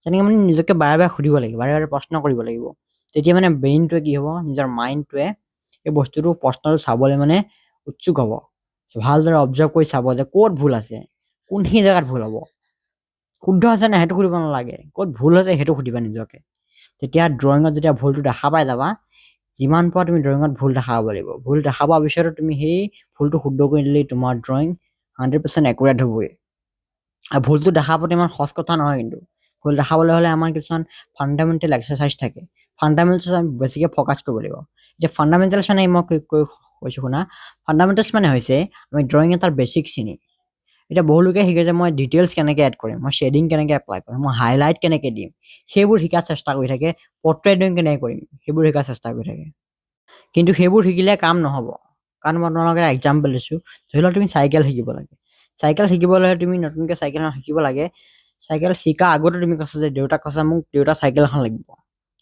A: তেনেকৈ মানে নিজকে বাৰে বাৰে সুধিব লাগিব, বাৰে বাৰে প্ৰশ্ন কৰিব লাগিব। তেতিয়া মানে ব্ৰেইনটোৱে কি হ'ব, নিজৰ মাইণ্ডটোৱে এই বস্তুটো, প্ৰশ্নটো চাবলৈ মানে উৎসুক হ'ব। ভালদৰে অবজাৰ্ভ কৰি চাব যে ক'ত ভুল আছে, কোনখিনি জেগাত ভুল হ'ব। শুদ্ধ আছে নাই সেইটো সুধিব নালাগে, ক'ত ভুল হৈছে সেইটো সুধিবা নিজকে। তেতিয়া ড্ৰয়িঙত যেতিয়া ভুলটো দেখা পাই যাবা, যিমান পোৱা তুমি ড্ৰয়িঙত ভুল দেখা পাব লাগিব। ভুল দেখা পোৱাৰ পিছতো তুমি সেই ভুলটো শুদ্ধ কৰি দিলেই তোমাৰ ড্ৰয়িং 100% একুৰেট হ'বই। আৰু ভুলটো দেখা পোৱাটো ইমান সহজ কথা নহয়। কিন্তু ভুল দেখাবলৈ হ'লে আমাৰ কিছুমান ফাণ্ডামেণ্টেল এক্সাৰচাইজ থাকে। ফাণ্ডামেণ্টেলছ আমি বেছিকৈ ফ'কাছ কৰিব লাগিব। এতিয়া ফাণ্ডামেণ্টেলছ মানে মই কৈছোঁ শুনা। ফাণ্ডামেণ্টেলছ মানে হৈছে আমি ড্ৰয়িং এটাৰ বেছিকখিনি। এতিয়া বহুলোকে শিকে যে মই ডিটেইলছ কেনেকৈ এড কৰিম, মই শ্বেডিং কেনেকৈ এপ্লাই কৰিম, মই হাইলাইট কেনেকৈ দিম, সেইবোৰ শিকাৰ চেষ্টা কৰি থাকে। পৰ্ট্ৰেট ড্ৰয়িং কেনেকৈ কৰিম, সেইবোৰ শিকাৰ চেষ্টা কৰি থাকে। কিন্তু সেইবোৰ শিকিলে কাম নহ'ব। কাৰণ মই তোমালোকক এটা এক্সাম্পল দিছোঁ। ধৰি লোৱা, তুমি চাইকেল শিকিব লাগে। চাইকেল শিকিবলৈ হ'লে তুমি নতুনকৈ চাইকেলখন শিকিব লাগে। চাইকেল শিকাৰ আগতে তুমি কৈছা যে দেউতাক কৈছা, মোক দেউতা চাইকেল এখন লাগিব।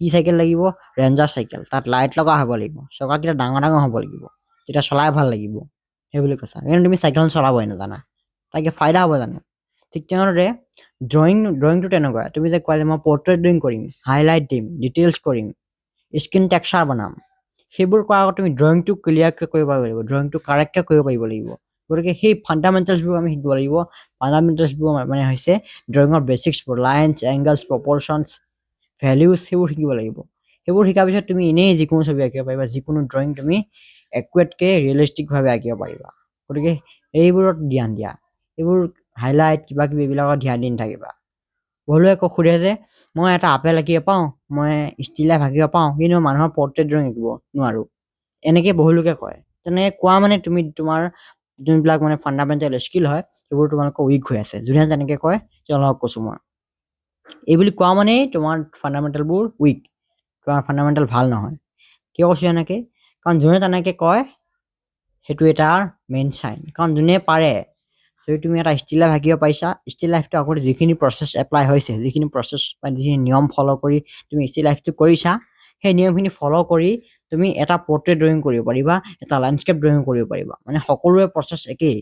A: কি চাইকেল লাগিব? Ranger cycle. তাত লাইট লগা হ'ব লাগিব, চকাকেইটা ডাঙৰ ডাঙৰ হ'ব লাগিব, তেতিয়া চলাই ভাল লাগিব, সেই বুলি কৈছা। কিন্তু তুমি চাইকেলখন চলাবই নাজানা, তাকে ফাইদা হ'ব জানো? ঠিক তেনেদৰে ড্ৰয়িংটো তেনেকুৱা। তুমি যে কোৱা যে মই পৰ্ট্ৰেট ড্ৰয়িং কৰিম, হাইলাইট দিম, ডিটেইলছ কৰিম, স্কিন টেক্সাৰ বনাম, সেইবোৰ কৰাৰ আগত তুমি ড্ৰয়িংটো ক্লিয়াৰকৈ কৰিব লাগিব, ড্ৰয়িংটো কাৰেক্টকৈ কৰিব পাৰিব লাগিব। গতিকে সেই ফাণ্ডামেণ্টেলছবোৰ আমি শিকিব লাগিব। ফাণ্ডামেণ্টেলছবোৰ মানে হৈছে ড্ৰয়িঙৰ বেচিক্সবোৰ, লাইনছ, এংগলছ, প্ৰপৰশ্যনছ, ভেলিউজ, সেইবোৰ শিকিব লাগিব। সেইবোৰ শিকাৰ পিছত তুমি এনেই যিকোনো ছবি আঁকিব পাৰিবা, যিকোনো ড্ৰয়িং তুমি একুৰেটকৈ, ৰিয়েলিষ্টিকভাৱে আঁকিব পাৰিবা। গতিকে এইবোৰত ধ্যান দিয়া। এইবোৰ হাইলাইট কিবা কিবি এইবিলাকত ধ্যান দি নাথাকিবা। বহুলোকে আকৌ সোধে যে মই এটা আপেল আঁকিব পাৰোঁ, মই ষ্টিল লাইফ আঁকিব পাৰোঁ, কিন্তু মানুহৰ পৰ্ট্ৰেট ড্ৰয়িং আঁকিব নোৱাৰোঁ, এনেকৈ বহুলোকে কয়। তেনেকৈ কোৱা মানে তুমি তোমাৰ যোনবিলাক মানে ফাণ্ডামেণ্টেল স্কিল হয়, সেইবোৰ তোমালোকৰ উইক হৈ আছে। যোনে যেনেকৈ কয়, তেওঁলোকক কৈছোঁ মই, এই বুলি কোৱা মানেই তোমাৰ ফাণ্ডামেণ্টেলবোৰ উইক, তোমাৰ ফাণ্ডামেণ্টেল ভাল নহয়। কিয় কৈছোঁ এনেকৈ? কাৰণ যোনে তেনেকৈ কয়, সেইটো এটাৰ মেইন চাইন। কাৰণ যোনে পাৰে, যদি তুমি এটা ষ্টিল লাইফ আঁকিব পাৰিছা, ষ্টিল লাইফটো আগতে যিখিনি প্ৰচেছ এপ্লাই হৈছে, যিখিনি প্ৰচেছ বা যিখিনি নিয়ম ফ'ল' কৰি তুমি ষ্টিল লাইফটো কৰিছা, সেই নিয়মখিনি ফ'ল' কৰি তুমি এটা পৰ্ট্ৰেট ড্ৰয়িং কৰিব পাৰিবা, এটা লেণ্ডস্কেপ ড্ৰয়িং কৰিব পাৰিবা। মানে সকলোৰে প্ৰচেছ একেই।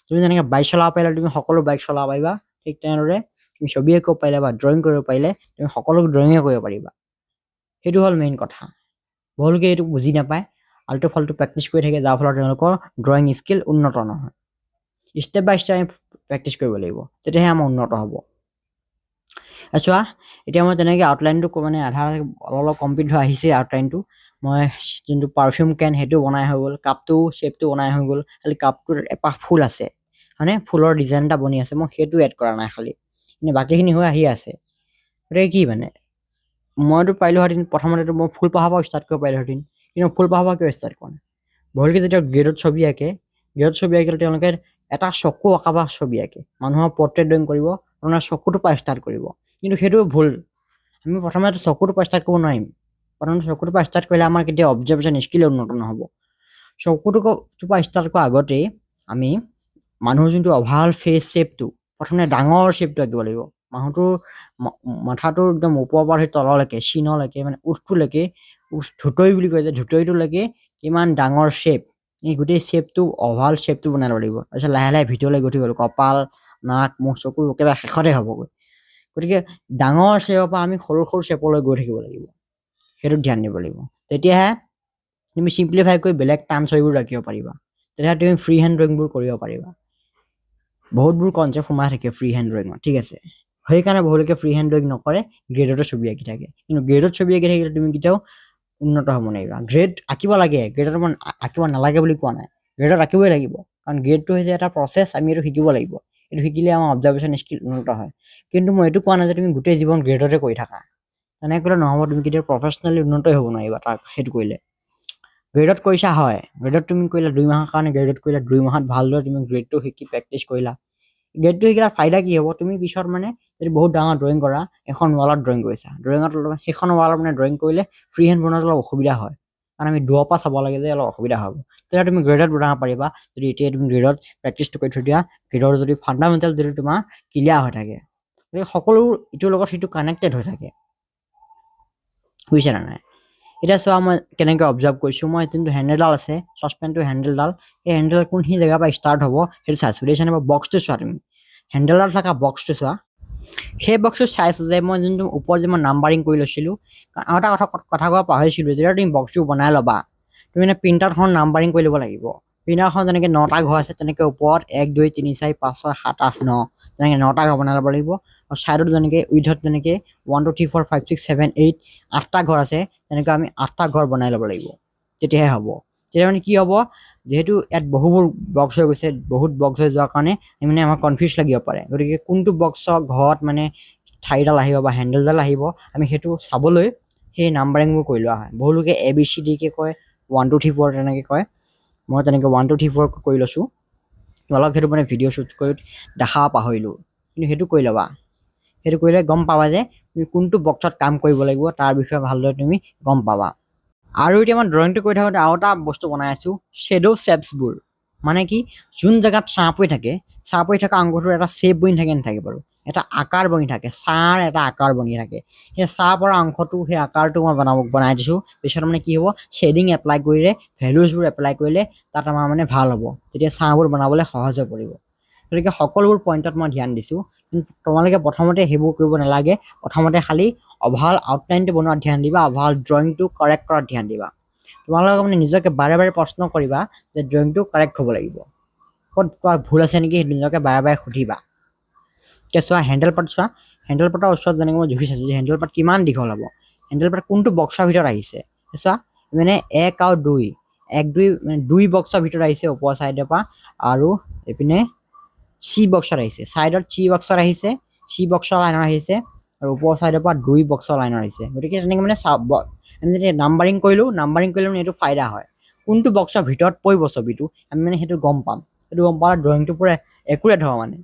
A: তুমি যেনেকৈ বাইক চলাব পাৰিলে তুমি সকলো বাইক চলাব পাৰিবা, ঠিক তেনেদৰে তুমি ছবি আঁকিব পাৰিলে বা ড্ৰয়িং কৰিব পাৰিলে তুমি সকলো ড্ৰয়িঙে কৰিব পাৰিবা। সেইটো হ'ল মেইন কথা। বহুলোকে এইটো বুজি নাপায়, আল্টু ফাল্টু প্ৰেক্টিচ কৰি থাকে, যাৰ ফলত তেওঁলোকৰ ড্ৰয়িং স্কিল উন্নত নহয়। ষ্টেপ বাই ষ্টেপ আমি প্ৰেক্টিচ কৰিব লাগিব, তেতিয়াহে আমাৰ উন্নত হ'ব। চোৱা, এতিয়া মই তেনেকৈ আউটলাইনটো মানে আধা অলপ অলপ কমপ্লিট হৈ আহিছে। আউটলাইনটো মই যোনটো পাৰফিউম কেন সেইটো বনাই হৈ গ'ল, কাপটো শ্বেপটো বনাই হৈ গ'ল। খালি কাপটোত এপাহ ফুল আছে, হয়নে? ফুলৰ ডিজাইন এটা বনি আছে, মই সেইটো এড কৰা নাই খালি, কিন্তু বাকীখিনি হৈ আহি আছে। গতিকে কি মানে মইতো পাৰিলোহেঁতেন, প্ৰথমতেতো মই ফুলপাহৰ পৰা ষ্টাৰ্ট কৰিব পাৰিলোহেঁতেন, কিন্তু ফুলপাহৰ পৰা কিয় ষ্টাৰ্ট কৰা নাই? বহুলোকে যেতিয়া গ্ৰেডত ছবি আঁকে, গ্ৰেডত ছবি আঁকিলে তেওঁলোকে এটা চকু অঁকা বা ছবি আঁকে, মানুহৰ পৰ্ট্ৰেট ড্ৰয়িং কৰিব, আপোনাৰ চকুটোৰ পৰা ষ্টাৰ্ট কৰিব। কিন্তু সেইটো ভুল। আমি প্ৰথমতে চকুটোৰ পৰা ষ্টাৰ্ট কৰিব নোৱাৰিম। প্ৰথমতে চকুটোৰ পৰা ষ্টাৰ্ট কৰিলে আমাৰ কেতিয়াও অবজাৰ্ভেশ্যন স্কিল উন্নত নহ'ব। চকুটোৰ পৰা ষ্টাৰ্ট কৰাৰ আগতেই আমি মানুহৰ যোনটো অভাৰঅল ফেচ শ্বেপটো, প্ৰথমতে ডাঙৰ শ্বেপটো আঁকিব লাগিব। মানুহটোৰ মাথাটোৰ একদম ওপৰৰ পৰা ধৰি তললৈকে, চিনলৈকে, মানে ওঁঠটোলৈকে, ধুতৰি বুলি কয় যে, ধুতৰিটোলৈকে কিমান ডাঙৰ শ্বেপ, এই গোটেই শ্বেপটো, অভাৰঅল শ্বেপটো বনাই ল'ব লাগিব। তাৰপিছত লাহে লাহে ভিতৰলৈ গৈ থাকিব, কপাল, নাক, মুখ, চকু একেবাৰে শেষতে হ'বগৈ। গতিকে ডাঙৰ শ্বেপৰ পৰা আমি সৰু সৰু শ্বেপলৈ গৈ থাকিব লাগিব, সেইটোত ধ্যান দিব লাগিব। তেতিয়াহে তুমি চিম্প্লিফাই কৰি বেলেগ টান ছবিবোৰ আঁকিব পাৰিবা। তেতিয়া তুমি ফ্ৰী হেণ্ড ড্ৰয়িংবোৰ কৰিব পাৰিবা। বহুতবোৰ কনচেপ্ট সোমাই থাকে ফ্ৰী হেণ্ড ড্ৰয়িঙত, ঠিক আছে? সেইকাৰণে বহুলোকে ফ্ৰী হেণ্ড ড্ৰয়িং নকৰে, গ্ৰেডতে ছবি আঁকি থাকে। কিন্তু গ্ৰেডত ছবি আঁকি থাকিলে তুমি কেতিয়াও উন্নত হ'ব নোৱাৰিবা। গ্ৰেড আঁকিব লাগে, গ্ৰেডত মই আঁকিব নালাগে বুলি কোৱা নাই। গ্ৰেডত আঁকিবই লাগিব, কাৰণ গ্ৰেডটো হৈছে এটা প্ৰচেছ, আমি এইটো শিকিব লাগিব। এইটো শিকিলে আমাৰ অবজাৰ্ভেশ্যন স্কিল উন্নত হয়। কিন্তু মই এইটো কোৱা নাই যে তুমি গোটেই জীৱন গ্ৰেডতে কৰি থাকা। তেনেকৈ কৰিলে নহ'ব, তুমি কেতিয়াও প্ৰফেচনেলি উন্নতই হ'ব নোৱাৰিবা তাক সেইটো কৰিলে। গ্ৰেডত কৰিছা হয়, গ্ৰেডত তুমি কৰিলা 2 মাহৰ কাৰণে, গ্ৰেডত কৰিলা 2 মাহত ভালদৰে তুমি গ্ৰেডটো শিকি প্ৰেক্টিচ কৰিলা। গ্ৰেডটো শিকিলে ফাইদা কি হ'ব? তুমি পিছত মানে যদি বহুত ডাঙৰ ড্ৰয়িং কৰা, এখন ৱালত ড্ৰয়িং কৰিছা, ড্ৰয়িঙত অলপ সেইখন ৱালত মানে ড্ৰয়িং কৰিলে ফ্ৰী হেণ্ড বনোৱাত অলপ অসুবিধা হয়, কাৰণ আমি দূৰৰ পৰা চাব লাগে যে অলপ অসুবিধা হ'ব। তেতিয়া তুমি গ্ৰেডত বনাব পাৰিবা, যদি এতিয়া তুমি গ্ৰেডত প্ৰেক্টিচটো কৰি থৈ দিয়া, গ্ৰেডৰ যদি ফাণ্ডামেণ্টেল যদি তোমাৰ ক্লিয়াৰ হৈ থাকে। গতিকে সকলো ইটোৰ লগত সিটো কানেক্টেড হৈ থাকে, বুজিছা নে নাই? এতিয়া চোৱা, মই কেনেকৈ অবজাৰ্ভ কৰিছোঁ। মই যোনটো হেণ্ডেলডাল আছে, চচপেনটোৰ হেণ্ডেলডাল, সেই হেণ্ডেল কোনখিনি জেগাৰ পৰা ষ্টাৰ্ট হ'ব সেইটো চাইছোঁ, দেখিছানে? বক্সটো চোৱা তুমি, হেণ্ডেলডাল থকা বক্সটো চোৱা। সেই বক্সটো চাইছোঁ যে মই যোনটো ওপৰত যে মই নাম্বাৰিং কৰি লৈছিলোঁ। আৰু এটা কথা ক'ব পাহৰিছিলোঁ, যেতিয়া তুমি বক্সটো বনাই ল'বা, তুমি মানে প্ৰিণ্টাৰখন নাম্বাৰিং কৰি ল'ব লাগিব। প্ৰিণ্টাৰখন যেনেকৈ নটা ঘৰ আছে, তেনেকৈ ওপৰত 1, 2, 3, 4, 5, 6, 7, 8, 9 তেনেকৈ নটা ঘৰ বনাই ল'ব লাগিব। আৰু ছাইডত যেনেকৈ উইথত যেনেকৈ 1, 2, 3, 4, 5, 6, 7, 8 আঠটা ঘৰ আছে, তেনেকৈ আমি আঠটা ঘৰ বনাই ল'ব লাগিব, তেতিয়াহে হ'ব। তেতিয়া মানে কি হ'ব, যিহেতু ইয়াত বহুবোৰ বক্স হৈ গৈছে, বহুত বক্স হৈ যোৱাৰ কাৰণে মানে আমাৰ কনফিউজ লাগিব পাৰে। গতিকে কোনটো বক্সৰ ঘৰত মানে ঠাৰিডাল আহিব বা হেণ্ডেলডাল আহিব, আমি সেইটো চাবলৈ সেই নাম্বাৰিংবোৰ কৰি লোৱা হয়। বহুলোকে এ বি চি ডিকে কয়, 1, 2, 3, 4 তেনেকৈ কয়। মই তেনেকৈ 1, 2, 3, 4 কৰি লৈছোঁ। তোমালোকক সেইটো মানে ভিডিঅ' শ্বুট কৰি দেখাব পাহৰিলোঁ, কিন্তু সেইটো কৰি ল'বা। সেইটো কৰিলে গম পাবা যে তুমি কোনটো বক্সত কাম কৰিব লাগিব, তাৰ বিষয়ে ভালদৰে তুমি গম পাবা। আৰু এতিয়া মই ড্ৰয়িংটো কৰি থাকোঁতে আৰু এটা বস্তু বনাই আছোঁ, শ্বেড' শ্বেপছবোৰ। মানে কি, যোন জেগাত ছাঁ পৰি থাকে, ছাঁ পৰি থকা অংশটোৰ এটা শ্বেপ বনি থাকে নাথাকে বাৰু? এটা আকাৰ বনি থাকে, ছাঁৰ এটা আকাৰ বনি থাকে। সেই ছাঁ পৰা অংশটো, সেই আকাৰটো মই বনাই দিছোঁ। পিছত মানে কি হ'ব, শ্বেডিং এপ্লাই কৰিলে, ভেলুজবোৰ এপ্লাই কৰিলে তাত আমাৰ মানে ভাল হ'ব, তেতিয়া ছাঁবোৰ বনাবলৈ সহজ হৈ পৰিব। গতিকে সকলোবোৰ পইণ্টত মই ধ্যান দিছোঁ, কিন্তু তোমালোকে প্ৰথমতে সেইবোৰ কৰিব নালাগে। প্ৰথমতে খালি অভাৰঅল আউটলাইনটো বনোৱাত ধ্যান দিবা, অভাৰঅল ড্ৰয়িংটো কাৰেক্ট কৰাত ধ্যান দিবা। তোমালোকে মানে নিজকে বাৰে বাৰে প্ৰশ্ন কৰিবা যে ড্ৰয়িংটো কাৰেক্ট হ'ব লাগিব, ক'ত কিবা ভুল আছে নেকি, সেইটো নিজকে বাৰে বাৰে সুধিবা। এতিয়া চোৱা, হেণ্ডেল পাৰ্ট চোৱা। হেণ্ডেল পাৰ্টৰ ওচৰত যেনেকৈ মই জুখি চাইছোঁ যে হেণ্ডেল পাৰ্ট কিমান দীঘল হ'ব, হেণ্ডেল পাৰ্ট কোনটো বক্সৰ ভিতৰত আহিছে চোৱা। মানে এক আৰু দুই, এক দুই, মানে দুই বক্সৰ ভিতৰত আহিছে ওপৰ ছাইডৰ পৰা, আৰু এইপিনে চি বক্সত আহিছে, ছাইডত চি বক্সত আহিছে, চি বক্সৰ লাইনত আহিছে আৰু ওপৰ ছাইডৰ পৰা দুই বক্সৰ লাইনত আহিছে। গতিকে তেনেকৈ মানে আমি যেতিয়া নাম্বাৰিং কৰিলোঁ, নাম্বাৰিং কৰিলে মানে এইটো ফাইদা হয়, কোনটো বক্সৰ ভিতৰত পৰিব ছবিটো আমি মানে সেইটো গম পাম। সেইটো গম পালে ড্ৰয়িংটো পূৰা একুৰেট হ'ব মানে।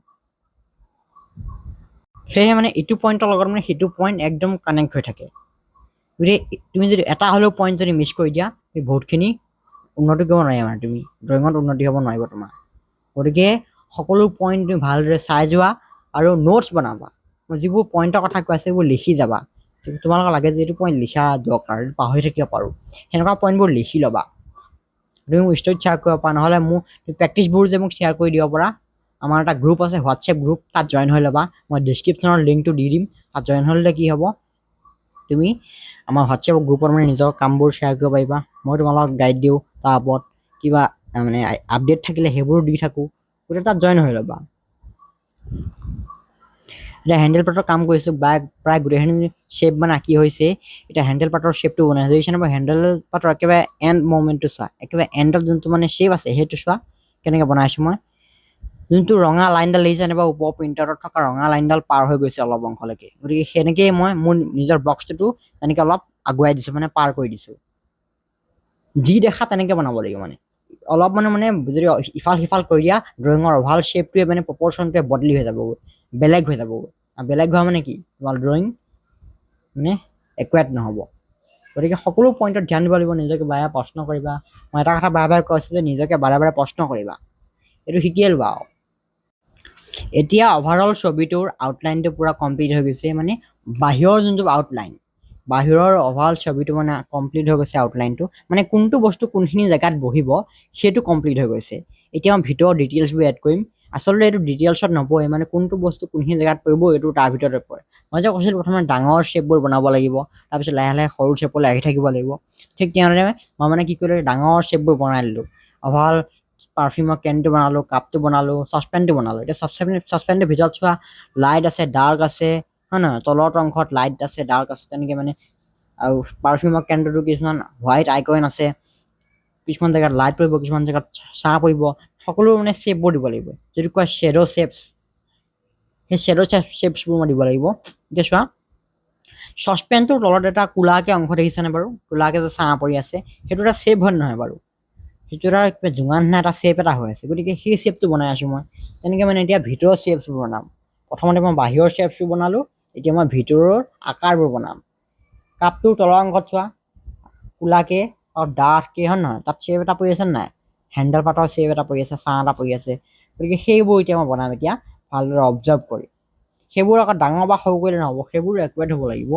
A: সেয়েহে মানে ইটো পইণ্টৰ লগত মানে সিটো পইণ্ট একদম কানেক্ট হৈ থাকে। গতিকে তুমি যদি এটা হ'লেও পইণ্ট যদি মিছ কৰি দিয়া, তুমি বহুতখিনি উন্নতি কৰিব নোৱাৰিবা, মানে তুমি ড্ৰয়িঙত উন্নতি হ'ব নোৱাৰিব তোমাৰ। গতিকে সকলো পইণ্ট তুমি ভালদৰে চাই যোৱা আৰু নোটছ বনাবা। মই যিবোৰ পইণ্টৰ কথা কৈ আছোঁ, সেইবোৰ লিখি যাবা। তোমালোকৰ লাগে যে এইটো পইণ্ট লিখা দৰকাৰ, এইটো পাহৰি থাকিব পাৰোঁ, সেনেকুৱা পইণ্টবোৰ লিখি ল'বা। তুমি মোৰ ষ্টৰীত শ্বেয়াৰ কৰিব পাৰা, নহ'লে মোৰ প্ৰেক্টিছবোৰ যে মোক শ্বেয়াৰ কৰি দিব পাৰা। আমাৰ এটা গ্ৰুপ আছে, হোৱাটছএপ গ্ৰুপ, তাত জইন হৈ ল'বা। মই ডিছক্ৰিপশ্যনৰ লিংকটো দি দিম। তাত জইন হ'লে কি হ'ব, তুমি আমাৰ হোৱাটছএপ গ্ৰুপত মানে নিজৰ কামবোৰ শ্বেয়াৰ কৰিব পাৰিবা। মই তোমালোকক গাইড দিওঁ তাৰ ওপৰত, কিবা মানে আপডেট থাকিলে সেইবোৰো দি থাকোঁ। গতিকে তাত জইন হৈ ল'বা। এতিয়া হেণ্ডেল পাৰ্টৰ কাম কৰিছোঁ, প্ৰায় গোটেইখিনি শ্বেপ মানে আঁকি হৈছে। এতিয়া হেণ্ডেল পাৰ্টৰ শ্বেপটো বনাইছোঁ, দেখিছেনে বাৰু? হেণ্ডেল পাৰ্টৰ একেবাৰে এণ্ড মমেণ্টটো চোৱা, একেবাৰে এণ্ডত যোনটো মানে শ্বেপ আছে সেইটো চোৱা কেনেকৈ বনাইছোঁ মই। যোনটো ৰঙা লাইনডাল দেখিছেনে বাৰু? ওপৰ প্ৰিণ্টাৰত থকা ৰঙা লাইনডাল পাৰ হৈ গৈছে অলপ অংশলৈকে। গতিকে সেনেকেই মই মোৰ নিজৰ বক্সটোতো তেনেকৈ অলপ আগুৱাই দিছোঁ, মানে পাৰ কৰি দিছোঁ। যি দেখা তেনেকৈ বনাব লাগিব। মানে অলপ মানে যদি ইফাল সিফাল কৰি দিয়া, ড্ৰয়িঙৰ অভাৰঅল শ্বেপটোৱে মানে প্ৰপৰ্চনটোৱে বদলি হৈ যাবগৈ, বেলেগ হৈ যাবগৈ। আৰু বেলেগ হোৱা মানে কি, তোমাৰ ড্ৰয়িং মানে একুৰেট নহ'ব। গতিকে সকলো পইণ্টত ধ্যান দিব লাগিব। নিজকে বাৰে বাৰে প্ৰশ্ন কৰিবা। মই এটা কথা বাৰে বাৰে কৈ আছোঁ যে নিজকে বাৰে বাৰে প্ৰশ্ন কৰিবা, এইটো শিকিয়ে লোৱা। আৰু এতিয়া অভাৰঅল ছবিটোৰ আউটলাইনটো পূৰা কমপ্লিট হৈ গৈছে। মানে বাহিৰৰ যোনটো আউটলাইন, বাহিৰৰ অভাৰঅল ছবিটো মানে কমপ্লিট হৈ গৈছে। আউটলাইনটো মানে কোনটো বস্তু কোনখিনি জেগাত বহিব, সেইটো কমপ্লিট হৈ গৈছে। এতিয়া মই ভিতৰৰ ডিটেইলছবোৰ এড কৰিম। আচলতে এইটো ডিটেইলছত নপৰে, মানে কোনটো বস্তু কোনখিনি জেগাত পৰিব এইটো তাৰ ভিতৰতে পৰে। মই যে কৈছিলোঁ প্ৰথমে ডাঙৰ শ্বেপবোৰ বনাব লাগিব, তাৰপিছত লাহে লাহে সৰু শ্বেপলৈ আহি থাকিব লাগিব। ঠিক তেনেদৰে মই মানে কি কৰিলোঁ, ডাঙৰ শ্বেপবোৰ বনাই দিলোঁ। অভাৰঅল পাৰফিউমৰ কেনটো বনালোঁ, কাপটো বনালোঁ, চচপেনটো বনালোঁ। এতিয়া চচপেনটোৰ ভিতৰত চোৱা, লাইট আছে, ডাৰ্ক আছে, হয় নহয়? তলৰ অংশত লাইট আছে, ডাৰ্ক আছে, তেনেকৈ মানে। আৰু পাৰফিউমৰ কেনটোতো কিছুমান হোৱাইট আইকন আছে, কিছুমান জেগাত লাইট পৰিব, কিছুমান জেগাত ছাঁ পৰিব। সকলো মানে শ্বেপবোৰ দিব লাগিব, যিটো কয় শ্বেড' শ্বেপছ, সেই শ্বেড' শ্বেপছবোৰ মই দিব লাগিব। এতিয়া চোৱা, চচপেনটোৰ তলত এটা ক'লাকে অংশ দেখিছেনে বাৰু? ক'লাকে যে ছাঁ পৰি আছে, সেইটো এটা শ্বেপ হয় নহয় বাৰু? সেইটো এটা কিবা জোঙা নিচিনা এটা শ্বেপ এটা হৈ আছে। গতিকে সেই শ্বেপটো বনাই আছোঁ মই তেনেকৈ। মানে এতিয়া ভিতৰৰ শ্বেপছবোৰ বনাম। প্ৰথমতে মই বাহিৰৰ শ্বেপছবোৰ বনালোঁ, এতিয়া মই ভিতৰৰ আকাৰবোৰ বনাম। কাপটোৰ তলৰ অংশত চোৱা, ক'লাকে আৰু ডাঠকে, হয় নহয়? তাত শ্বেপ এটা পৰি আছে নাই? হেণ্ডেল পাতৰ শ্বেপ এটা পৰি আছে, ছাঁ এটা পৰি আছে। গতিকে সেইবোৰ এতিয়া মই বনাম। এতিয়া ভালদৰে অবজাৰ্ভ কৰি সেইবোৰ আকৌ ডাঙৰ বা সৰু কৰিলে নহ'ব, সেইবোৰ একুৰেট হ'ব লাগিব।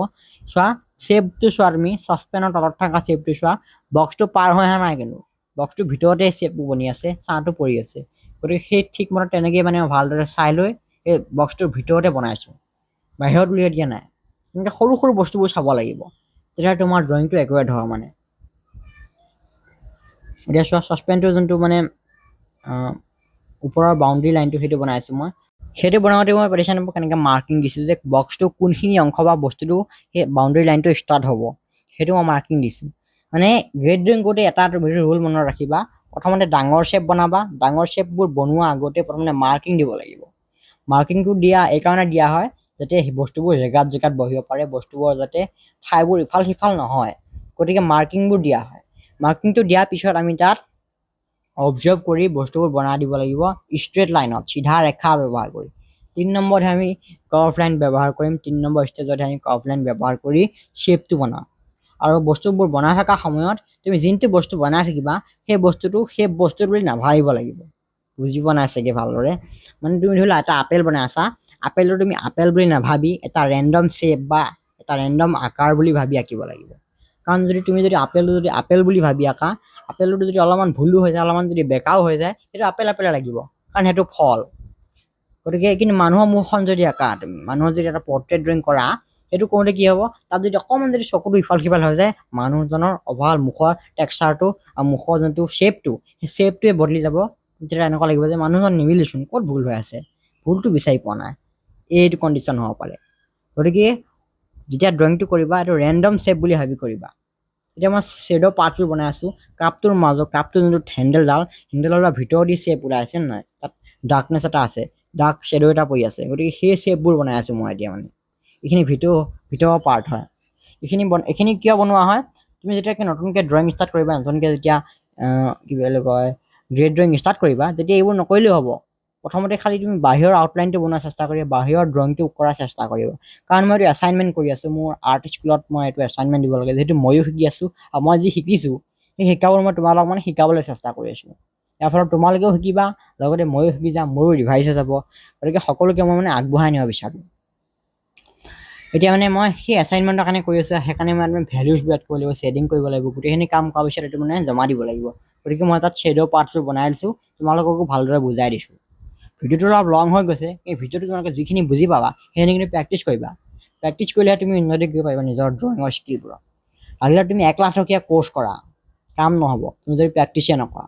A: চোৱা, শ্বেপটো চোৱা তুমি, চচপেনৰ তলত থকা শ্বেপটো চোৱা। বক্সটো পাৰ হৈ অহা নাই, কিন্তু বক্সটোৰ ভিতৰতে শ্বেপবোৰ বনি আছে, ছাঁটো পৰি আছে। গতিকে সেই ঠিকমতে তেনেকেই মানে ভালদৰে চাই লৈ এই বক্সটোৰ ভিতৰতে বনাইছোঁ, বাহিৰত উলিয়াই দিয়া নাই। এনেকৈ সৰু সৰু বস্তুবোৰ চাব লাগিব, তেতিয়া তোমাৰ ড্ৰয়িংটো একুৰেট হ'ব। মানে এতিয়া চোৱা, চচপেনটোৰ যোনটো মানে ওপৰৰ বাউণ্ডেৰী লাইনটো, সেইটো বনাইছোঁ মই। সেইটো বনাওঁতে মই পাতিছে কেনেকৈ মাৰ্কিং দিছোঁ যে বক্সটো কোনখিনি অংশ বা বস্তুটো সেই বাউণ্ডেৰী লাইনটো ষ্টাৰ্ট হ'ব, সেইটো মই মাৰ্কিং দিছোঁ। মানে গ্ৰেড ড্ৰয়িং কৰোঁতে এটা ৰুল মনত ৰাখিবা, প্ৰথমতে ডাঙৰ শ্বেপ বনাবা। ডাঙৰ শ্বেপবোৰ বনোৱা আগতে প্ৰথমতে মাৰ্কিং দিব লাগিব। মাৰ্কিংটো দিয়া এইকাৰণে দিয়া হয় যাতে সেই বস্তুবোৰ জেগাত জেগাত বহিব পাৰে, বস্তুবোৰ যাতে ঠাইবোৰ ইফাল সিফাল নহয়। গতিকে মাৰ্কিংবোৰ দিয়া হয়। মাৰ্কিংটো দিয়াৰ পিছত আমি তাত অবজাৰ্ভ কৰি বস্তুবোৰ বনাই দিব লাগিব ষ্ট্ৰেইট লাইনত, চিধা ৰেখা ব্যৱহাৰ কৰি। 3 নম্বৰতহে আমি কাৰ্ভ লাইন ব্যৱহাৰ কৰিম। 3 নম্বৰ ষ্টেজতহে আমি কাৰ্ভ লাইন ব্যৱহাৰ কৰি শ্বেপটো বনাম। আৰু বস্তুবোৰ বনাই থকা সময়ত তুমি যোনটো বস্তু বনাই থাকিবা, সেই বস্তুটো সেই বস্তুটো বুলি নাভাবিব লাগিব। বুজি পোৱা নাই চাগে ভালদৰে। মানে তুমি ধৰি লোৱা এটা আপেল বনাই আছা, আপেলটো তুমি আপেল বুলি নাভাবি এটা ৰেণ্ডম শ্বেপ বা এটা ৰেণ্ডম আকাৰ বুলি ভাবি আঁকিব লাগিব। কাৰণ যদি তুমি যদি আপেলটো যদি আপেল বুলি ভাবি আঁকা, আপেলটো যদি অলপমান ভুলো হৈ যায়, অলপমান যদি বেকাও হৈ যায়, সেইটো আপেল আপেলে লাগিব, কাৰণ সেইটো ফল। গতিকে কিন্তু মানুহৰ মুখখন যদি আঁকা, তুমি মানুহৰ যদি এটা পৰ্ট্ৰেট ড্ৰয়িং কৰা, সেইটো কৰোঁতে কি হ'ব? তাত যদি অকণমান যদি চকুটো ইফাল সিফাল হৈ যায়, মানুহজনৰ অভাৰঅল মুখৰ টেক্সাৰটো আৰু মুখৰ যোনটো শ্বেপটো, সেই শ্বেপটোৱে বদলি যাব। তেতিয়া এনেকুৱা লাগিব যে মানুহজন নিমিলিচোন, ক'ত ভুল হৈ আছে, ভুলটো বিচাৰি পোৱা নাই। এইটো কণ্ডিশ্যন হ'ব পাৰে। গতিকে যেতিয়া ড্ৰয়িংটো কৰিবা, এইটো ৰেণ্ডম শ্বেপ বুলি ভাবি কৰিবা। এতিয়া মই শ্বেডৰ পাৰ্টটো বনাই আছোঁ। কাপটোৰ মাজত, কাপটোৰ যোনটো হেণ্ডেলডাল, হেণ্ডেলডালৰ ভিতৰত দি শ্বেপ ওলাই আছে নাই? তাত ডাৰ্কনেছ এটা আছে, ডাৰ্ক শ্বেডো এটা পৰি আছে। গতিকে সেই শ্বেপবোৰ বনাই আছোঁ মই এতিয়া। মানে এইখিনি ভিতৰৰ পাৰ্ট হয়। এইখিনি কিয় বনোৱা হয়? তুমি যেতিয়া নতুনকৈ ড্ৰয়িং ষ্টাৰ্ট কৰিবা, নতুনকৈ যেতিয়া কি বুলি কয়, গ্ৰেড ড্ৰয়িং ষ্টাৰ্ট কৰিবা, তেতিয়া এইবোৰ নকৰিলেও হ'ব। প্ৰথমতে খালি তুমি বাহিৰৰ আউটলাইনটো বনোৱাৰ চেষ্টা কৰিবা, বাহিৰৰ ড্ৰয়িংটো কৰাৰ চেষ্টা কৰিবা। কাৰণ মই এইটো এছাইনমেণ্ট কৰি আছোঁ, মোৰ আৰ্ট স্কুলত মই এইটো এছাইনমেণ্ট দিব লাগে। যিহেতু ময়ো শিকি আছোঁ আৰু মই যি শিকিছোঁ সেই শিকাবোৰ মই তোমালোকক মানে শিকাবলৈ চেষ্টা কৰি আছোঁ। ইয়াৰ ফলত তোমালোকেও শিকিবা, লগতে ময়ো শিকি যাম, মোৰো ৰিভাইজ হৈ যাব। গতিকে সকলোকে মই মানে আগবঢ়াই নিব বিচাৰোঁ। এতিয়া মানে মই সেই এছাইনমেণ্টৰ কাৰণে কৰি আছোঁ, সেইকাৰণে মই ভেলুজবোৰ এড কৰিব লাগিব, শ্বেডিং কৰিব লাগিব। গোটেইখিনি কাম কৰাৰ পিছত এইটো মানে জমা দিব লাগিব। গতিকে মই তাত শ্বেডৰ পাৰ্টছটো বনাই দিছোঁ, তোমালোককো ভালদৰে বুজাই দিছোঁ। ভিডিঅ'টো অলপ লং হৈ গৈছে। এই ভিডিঅ'টো তোমালোকে যিখিনি বুজি পাবা, সেইখিনি কিন্তু প্ৰেক্টিছ কৰিবা। প্ৰেক্টিছ কৰিলেহে তুমি উন্নতি কৰিব পাৰিবা নিজৰ ড্ৰয়িঙৰ স্কিলবোৰত। লাগিলে তুমি 1 লাখ টকীয়া ক'ৰ্চ কৰা, কাম নহ'ব তুমি যদি প্ৰেক্টিচে নকৰা।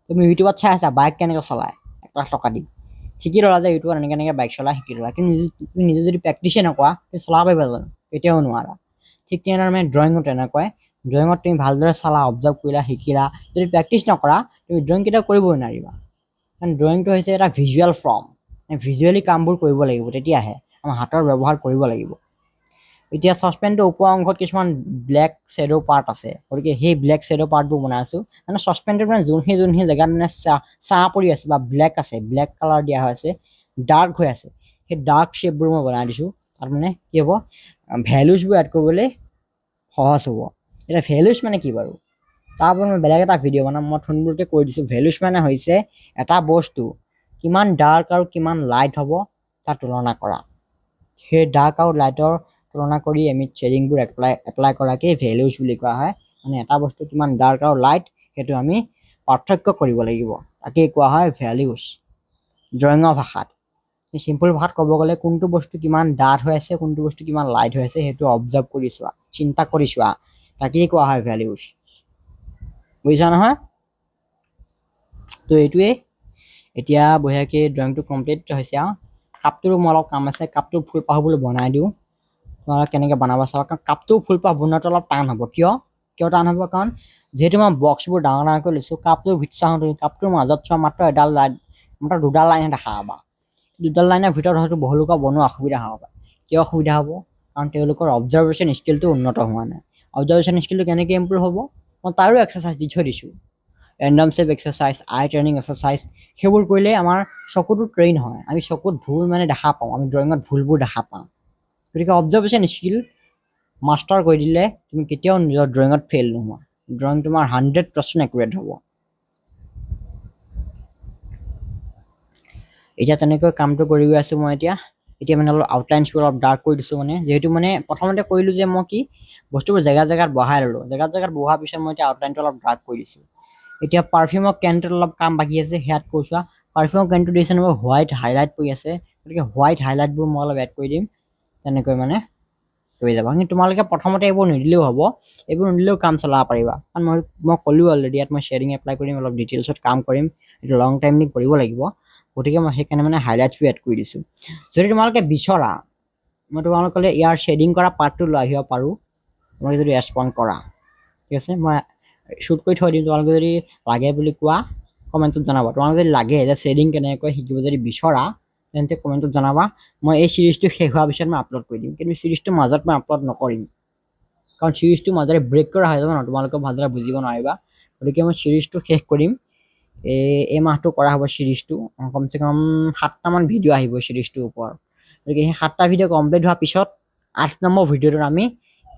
A: তুমি ইউটিউবত চাই আছা বাইক কেনেকৈ চলায়, 1 লাখ টকা দি শিকি ল'লা যে ইউটিউবত এনেকৈ এনেকৈ বাইক চলাই শিকি ল'লা, কিন্তু নিজে তুমি নিজে যদি প্ৰেক্টিচে নকৰা, তুমি চলাব পাৰিবা জানো? কেতিয়াও নোৱাৰা। ঠিক তেনেদৰে মানে ড্ৰয়িঙো তেনেকুৱাই। ড্ৰয়িঙত তুমি ভালদৰে চালা, অবজাৰ্ভ কৰিলা, শিকিলা, যদি প্ৰেক্টিচ নকৰা, তুমি ড্ৰয়িং কেতিয়াও কৰিবই নোৱাৰিবা। কাৰণ ড্ৰয়িংটো হৈছে এটা ভিজুৱেল ফৰ্ম। ভিজুৱেলি কামবোৰ কৰিব লাগিব, তেতিয়াহে আমাৰ হাতৰ ব্যৱহাৰ কৰিব লাগিব। এতিয়া চচপেনটোৰ ওপৰ অংশত কিছুমান ব্লেক শ্বেডো পাৰ্ট আছে, গতিকে সেই ব্লেক শ্বেডো পাৰ্টবোৰ বনাই আছোঁ। মানে চচপেনটোত মানে যোনখিনি যোনখিনি জেগাত মানে ছাঁ পৰি আছে বা ব্লেক আছে, ব্লেক কালাৰ দিয়া হৈ আছে, ডাৰ্ক হৈ আছে, সেই ডাৰ্ক শ্বেপবোৰ মই বনাই দিছোঁ। তাত মানে কি হ'ব, ভেলুজবোৰ এড কৰিবলৈ সহজ হ'ব। এতিয়া ভেলুজ মানে কি বাৰু, তাৰ ওপৰত মই বেলেগ এটা ভিডিঅ' বনাম। মই থুলমূলকৈ কৈ দিছোঁ। ভেলুজ মানে হৈছে এটা বস্তু কিমান ডাৰ্ক আৰু কিমান লাইট হ'ব তাৰ তুলনা কৰা। সেই ডাৰ্ক আৰু লাইটৰ তুলনা কৰি আমি শ্বেডিংবোৰ এপ্লাই কৰাকেই ভেলুজ বুলি কোৱা হয়। মানে এটা বস্তু কিমান ডাৰ্ক আৰু লাইট, সেইটো আমি পাৰ্থক্য কৰিব লাগিব, তাকেই কোৱা হয় ভেলিউজ ড্ৰয়িঙৰ ভাষাত। চিম্পল ভাষাত ক'ব গ'লে, কোনটো বস্তু কিমান ডাঠ হৈ আছে, কোনটো বস্তু কিমান লাইট হৈ আছে, সেইটো অবজাৰ্ভ কৰি চোৱা, চিন্তা কৰি চোৱা, তাকেই কোৱা হয় ভেলিউজ। বুজিছা নহয়? তো এইটোৱেই। এতিয়া বঢ়িয়াকৈ ড্ৰয়িংটো কমপ্লিট হৈছে। আৰু কাপটোৰো মোৰ অলপ কাম আছে। কাপটোৰ ফুলপাহবোৰ বনাই দিওঁ। তোমালোকে কেনেকৈ বনাব চাবা। কাৰণ কাপটোৰ ফুলপাহ বনোৱাটো অলপ টান হ'ব। কিয় টান হ'ব? কাৰণ যিহেতু মই বক্সবোৰ ডাঙৰ ডাঙৰকৈ লৈছোঁ, কাপটোৰ ভিতৰত চাওঁ তুমি, কাপটোৰ মাজত চোৱা, মাত্ৰ এডাল লাইন, মাত্ৰ দুডাল লাইনহে দেখা পাবা। দুডাল লাইনৰ ভিতৰত হয়তো বহুলোকৰ বনোৱা অসুবিধা হ'ব পাৰে। কিয় অসুবিধা হ'ব? কাৰণ তেওঁলোকৰ অবজাৰ্ভেশ্যন স্কিলটো উন্নত হোৱা নাই। অবজাৰ্ভেশ্যন স্কিলটো কেনেকৈ ইম্প্ৰুভ হ'ব, মই তাৰো এক্সাৰচাইজ দি থৈ দিছোঁ। Random shape exercise, eye training exercise, সেইবোৰ কৰিলে আমাৰ চকুটো ট্ৰেইন হয়। আমি চকুত ভুল মানে দেখা পাওঁ, আমি ড্ৰয়িঙত ভুলবোৰ দেখা পাওঁ। গতিকে অবজাৰ্ভেশ্যন স্কিল মাষ্টাৰ কৰি দিলে তুমি কেতিয়াও নিজৰ ড্ৰয়িঙত ফেইল নোহোৱা। ড্ৰয়িং তোমাৰ 100% একুৰেট হ'ব। এতিয়া তেনেকৈ কামটো কৰি গৈ আছোঁ মই। এতিয়া মানে অলপ আউটলাইনছবোৰ অলপ ডাৰ্ক কৰি দিছোঁ। মানে যিহেতু মানে প্ৰথমতে কৰিলোঁ যে মই কি বস্তুবোৰ জেগা জেগাত বহাই ল'লোঁ। জেগাত জেগাত বহোৱাৰ পিছত মই এতিয়া আউটলাইনটো অলপ ডাৰ্ক কৰি দিছোঁ। এতিয়া পাৰফিউমৰ কেনটোত অলপ কাম বাকী আছে, সেয়াত কৈছোঁ। পাৰফিউমৰ কেনটো দিছে নহয়, হোৱাইট হাইলাইট পৰি আছে, গতিকে হোৱাইট হাইলাইটবোৰ মই অলপ এড কৰি দিম। তেনেকৈ মানে হৈ যাব। কিন্তু তোমালোকে প্ৰথমতে এইবোৰ নিদিলেও হ'ব, এইবোৰ নিদিলেও কাম চলাব পাৰিবা। কাৰণ মই ক'লোঁ অলৰেডি, ইয়াত মই শ্বেডিং এপ্লাই কৰিম, অলপ ডিটেইলছত কাম কৰিম, এইটো লং টাইম কৰিব লাগিব। গতিকে মই সেইকাৰণে মানে হাইলাইটছবোৰ এড কৰি দিছোঁ। যদি তোমালোকে বিচৰা, মই তোমালোকলৈ ইয়াৰ শ্বেডিং কৰা পাৰ্টটো লৈ আহিব পাৰোঁ, তোমালোকে যদি ৰেচপণ্ড কৰা। ঠিক আছে, মই শ্বুট কৰি থৈ দিম। তোমালোকে যদি লাগে বুলি কোৱা, কমেণ্টত জনাবা। তোমালোকে যদি লাগে যে শ্বেডিং কেনেকৈ শিকিব যদি বিচৰা, তেন্তে কমেণ্টত জনাবা। মই এই চিৰিজটো শেষ হোৱাৰ পিছত মই আপলোড কৰি দিম। কিন্তু চিৰিজটোৰ মাজত মই আপলোড নকৰিম, কাৰণ চিৰিজটোৰ মাজেৰে ব্ৰেক কৰা হৈ যাব ন, তোমালোকে ভালদৰে বুজিব নোৱাৰিবা। গতিকে মই চিৰিজটো শেষ কৰিম। এই মাহটো কৰা হ'ব চিৰিজটো। কমচে কম সাতটামান ভিডিঅ' আহিব চিৰিজটোৰ ওপৰত। গতিকে সেই সাতটা ভিডিঅ' কমপ্লিট হোৱাৰ পিছত 8 নম্বৰ ভিডিঅ'টোত আমি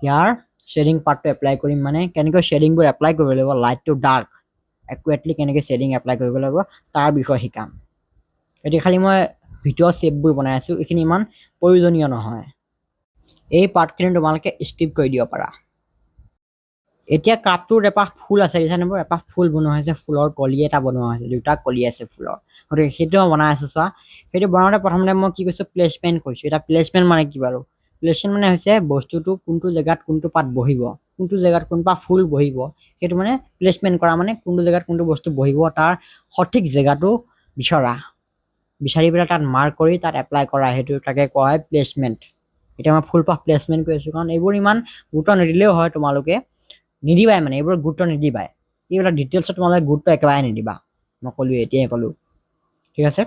A: ইয়াৰ শ্বেডিং পাৰ্টটো এপ্লাই কৰিম। মানে কেনেকৈ শ্বেডিংবোৰ এপ্লাই কৰিব লাগিব, লাইট টু ডাৰ্ক একুৰেটলি কেনেকৈ শ্বেডিং এপ্লাই কৰিব লাগিব, তাৰ বিষয়ে শিকাম। এতিয়া খালি মই ভিতৰৰ শ্বেপবোৰ বনাই আছোঁ, এইখিনি ইমান প্ৰয়োজনীয় নহয়। এই পাৰ্টখিনি তোমালোকে স্কিপ কৰি দিব পাৰা। এতিয়া কাপটোত এপাহ ফুল আছে, দেখিছানে বাৰু? এপাহ ফুল বনোৱা হৈছে, ফুলৰ কলি এটা বনোৱা হৈছে, দুটা কলি আছে ফুলৰ। গতিকে সেইটো মই বনাই আছোঁ, চোৱা। সেইটো বনাওঁতে প্ৰথমতে মই কি কৈছোঁ? প্লেচমেণ্ট কৰিছোঁ। এতিয়া প্লেচমেণ্ট মানে কি বাৰু? প্লেচমেণ্ট মানে হৈছে বস্তুটো কোনটো জেগাত কোনটো পাত বহিব, কোনটো জেগাত কোনপাহ ফুল বহিব, সেইটো মানে প্লেচমেণ্ট কৰা। মানে কোনটো জেগাত কোনটো বস্তু বহিব, তাৰ সঠিক জেগাটো বিচৰা, বিচাৰি পেলাই তাত মাৰ্ক কৰি তাত এপ্লাই কৰা, সেইটো তাকে কোৱা হয় প্লেচমেণ্ট। এতিয়া মই ফুলপাহ প্লেচমেণ্ট কৰি আছোঁ, কাৰণ এইবোৰ ইমান গুৰুত্ব নিদিলেও হয়। তোমালোকে নিদিবাই, মানে এইবোৰ গুৰুত্ব নিদিবাই। এইবিলাক ডিটেইলছত তোমালোকে গুৰুত্ব একেবাৰে নিদিবা। মই ক'লোঁ, এতিয়াই ক'লোঁ। ঠিক আছে।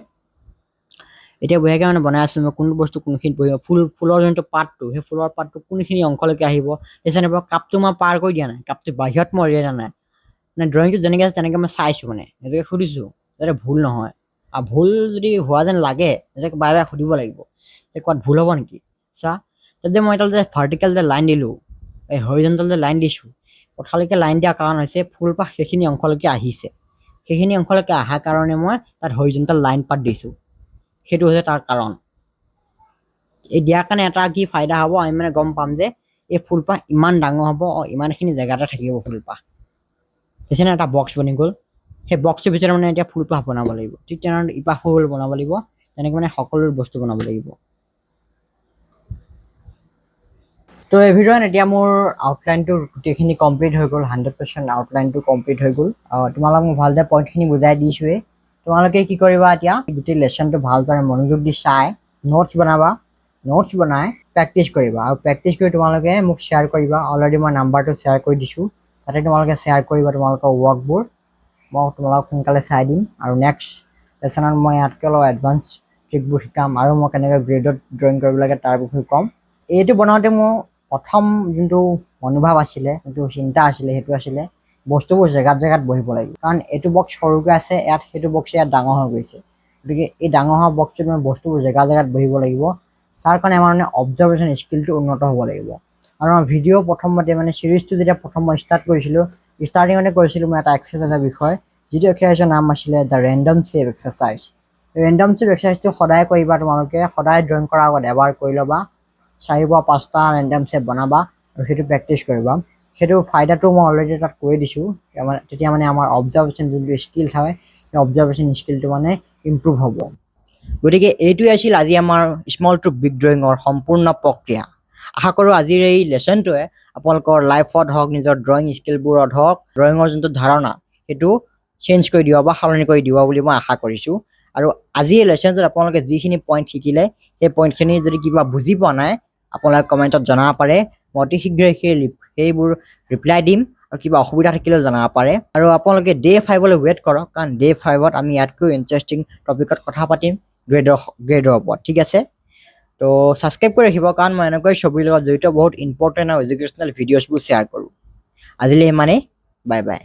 A: এতিয়া বঢ়িয়াকৈ মানে বনাই আছোঁ মই, কোনটো বস্তু কোনখিনিত বহিব, ফুলৰ যোনটো পাতটো, সেই ফুলৰ পাতটো কোনখিনি অংশলৈকে আহিব। দেখিছানে বাৰু? কাপটো মই পাৰ কৰি দিয়া নাই, কাপটো বাহিৰত মই উলিয়াই দিয়া নাই। মানে ড্ৰয়িংটো যেনেকৈ আছে তেনেকৈ মই চাইছোঁ, মানে নিজকে সুধিছোঁ যাতে ভুল নহয়। আৰু ভুল যদি হোৱা যেন লাগে, নিজকে বাৰে বাৰে সুধিব লাগিব যে ক'ৰবাত ভুল হ'ব নেকি। চোৱা, তাত যে মই এডাল যে ভাৰ্টিকেল যে লাইন দিলোঁ, এই হৰিজেণ্টেল যে লাইন দিছোঁ, পথালিকৈ লাইন দিয়াৰ কাৰণ হৈছে ফুলপাহ সেইখিনি অংশলৈকে আহিছে। সেইখিনি অংশলৈকে অহাৰ কাৰণে মই তাত হৰিজেণ্টেল লাইন পাত দিছোঁ। সেইটো হৈছে তাৰ কাৰণ। এই দিয়াৰ কাৰণে এটা কি ফাইদা হ'ব, আমি মানে গম পাম যে এই ফুলপাহ ইমান ডাঙৰ হ'ব, ইমানখিনি জেগাতে থাকিব ফুলপাহ। দেখিছেনে, এটা বক্স বনি গ'ল। সেই বক্সটোৰ ভিতৰত মানে এতিয়া ফুলপাহ বনাব লাগিব। ঠিক তেনেদৰে ইপাহ ফুল বনাব লাগিব, তেনেকৈ মানে সকলো বস্তু বনাব লাগিব। তো এভৰিৱান, এতিয়া মোৰ আউটলাইনটো গোটেইখিনি কমপ্লিট হৈ গ'ল। 100% আউটলাইনটো কমপ্লিট হৈ গ'ল। তোমালোক মই ভালদৰে পইণ্টখিনি বুজাই দিছোঁৱেই। তোমালোকে কি কৰিবা, এতিয়া গোটেই লেচনটো ভালদৰে মনোযোগ দি চাই নোটছ বনাবা। নোটছ বনাই প্ৰেক্টিছ কৰিবা আৰু প্ৰেক্টিছ কৰি তোমালোকে মোক শ্বেয়াৰ কৰিবা। অলৰেডি মই নাম্বাৰটো শ্বেয়াৰ কৰি দিছোঁ, তাতে তোমালোকে শ্বেয়াৰ কৰিবা তোমালোকৰ ৱৰ্কবোৰ। মই তোমালোকক সোনকালে চাই দিম আৰু নেক্সট লেচনত মই ইয়াতকৈ অলপ এডভান্স ট্ৰিকবোৰ শিকাম আৰু মই কেনেকৈ গ্ৰেডত ড্ৰয়িং কৰিব লাগে তাৰ বিষয়ে ক'ম। এইটো বনাওঁতে মোৰ প্ৰথম যোনটো মনোভাৱ আছিলে, যোনটো চিন্তা আছিলে, সেইটো আছিলে বস্তুবোৰ জেগাত জেগাত বহিব লাগিব। কাৰণ এইটো বক্স সৰুকৈ আছে ইয়াত, সেইটো বক্স ইয়াত ডাঙৰ হৈ গৈছে। গতিকে এই ডাঙৰ হোৱা বক্সটোত মানে বস্তুবোৰ জেগা জেগাত বহিব লাগিব। তাৰ কাৰণে আমাৰ মানে অবজাৰ্ভেশ্যন স্কিলটো উন্নত হ'ব লাগিব। আৰু আমাৰ ভিডিঅ' প্ৰথমতে মানে চিৰিজটো যেতিয়া প্ৰথম মই ষ্টাৰ্ট কৰিছিলোঁ, ষ্টাৰ্টিঙতে কৰিছিলোঁ মই এটা এক্সাৰচাইজৰ বিষয়ে, যিটো এক্সাৰচাইজৰ নাম আছিলে the random shape exercise. Random shape এক্সাৰচাইজটো সদায় কৰিবা তোমালোকে। সদায় ড্ৰয়িং কৰাৰ আগত এবাৰ কৰি ল'বা। চাৰিৰ পৰা পাঁচটা ৰেণ্ডম শ্বেপ বনাবা আৰু সেইটো প্ৰেক্টিছ কৰিবা। সেইটো ফাইদাটো মই অলৰেডি তাত কৈ দিছোঁ। তেতিয়া মানে আমাৰ অবজাৰ্ভেশ্যন যোনটো স্কিল হয়, সেই অবজাৰ্ভেশ্যন স্কিলটো মানে ইম্প্ৰুভ হ'ব। গতিকে এইটোৱে আছিল আজি আমাৰ স্মল টু বিগ ড্ৰয়িঙৰ সম্পূৰ্ণ প্ৰক্ৰিয়া। আশা কৰোঁ আজিৰ এই লেচনটোৱে আপোনালোকৰ লাইফত হওক, নিজৰ ড্ৰয়িং স্কিলবোৰত হওক, ড্ৰয়িঙৰ যোনটো ধাৰণা সেইটো চেঞ্জ কৰি দিব বা সলনি কৰি দিব বুলি মই আশা কৰিছোঁ। আৰু আজি এই লেচনটোত আপোনালোকে যিখিনি পইণ্ট শিকিলে, সেই পইণ্টখিনি যদি কিবা বুজি পোৱা নাই, আপোনালোকে কমেণ্টত জনাব পাৰে। মই অতি শীঘ্ৰে সেইবোৰ ৰিপ্লাই দিম আৰু কিবা অসুবিধা থাকিলেও জনাব পাৰে। আৰু আপোনালোকে ডে 5লৈ ৱেইট কৰক, কাৰণ ডে 5ত আমি ইয়াতকৈও ইণ্টাৰেষ্টিং টপিকত কথা পাতিম গ্ৰেডৰ ওপৰত। ঠিক আছে, তো ছাবস্ক্ৰাইব কৰি ৰাখিব, কাৰণ মই এনেকৈ ছবিৰ লগত জড়িত বহুত ইম্পৰ্টেণ্ট আৰু এডুকেশ্যনেল ভিডিঅ'ছবোৰ শ্বেয়াৰ কৰোঁ। আজিলৈ ইমানেই, বাই বাই।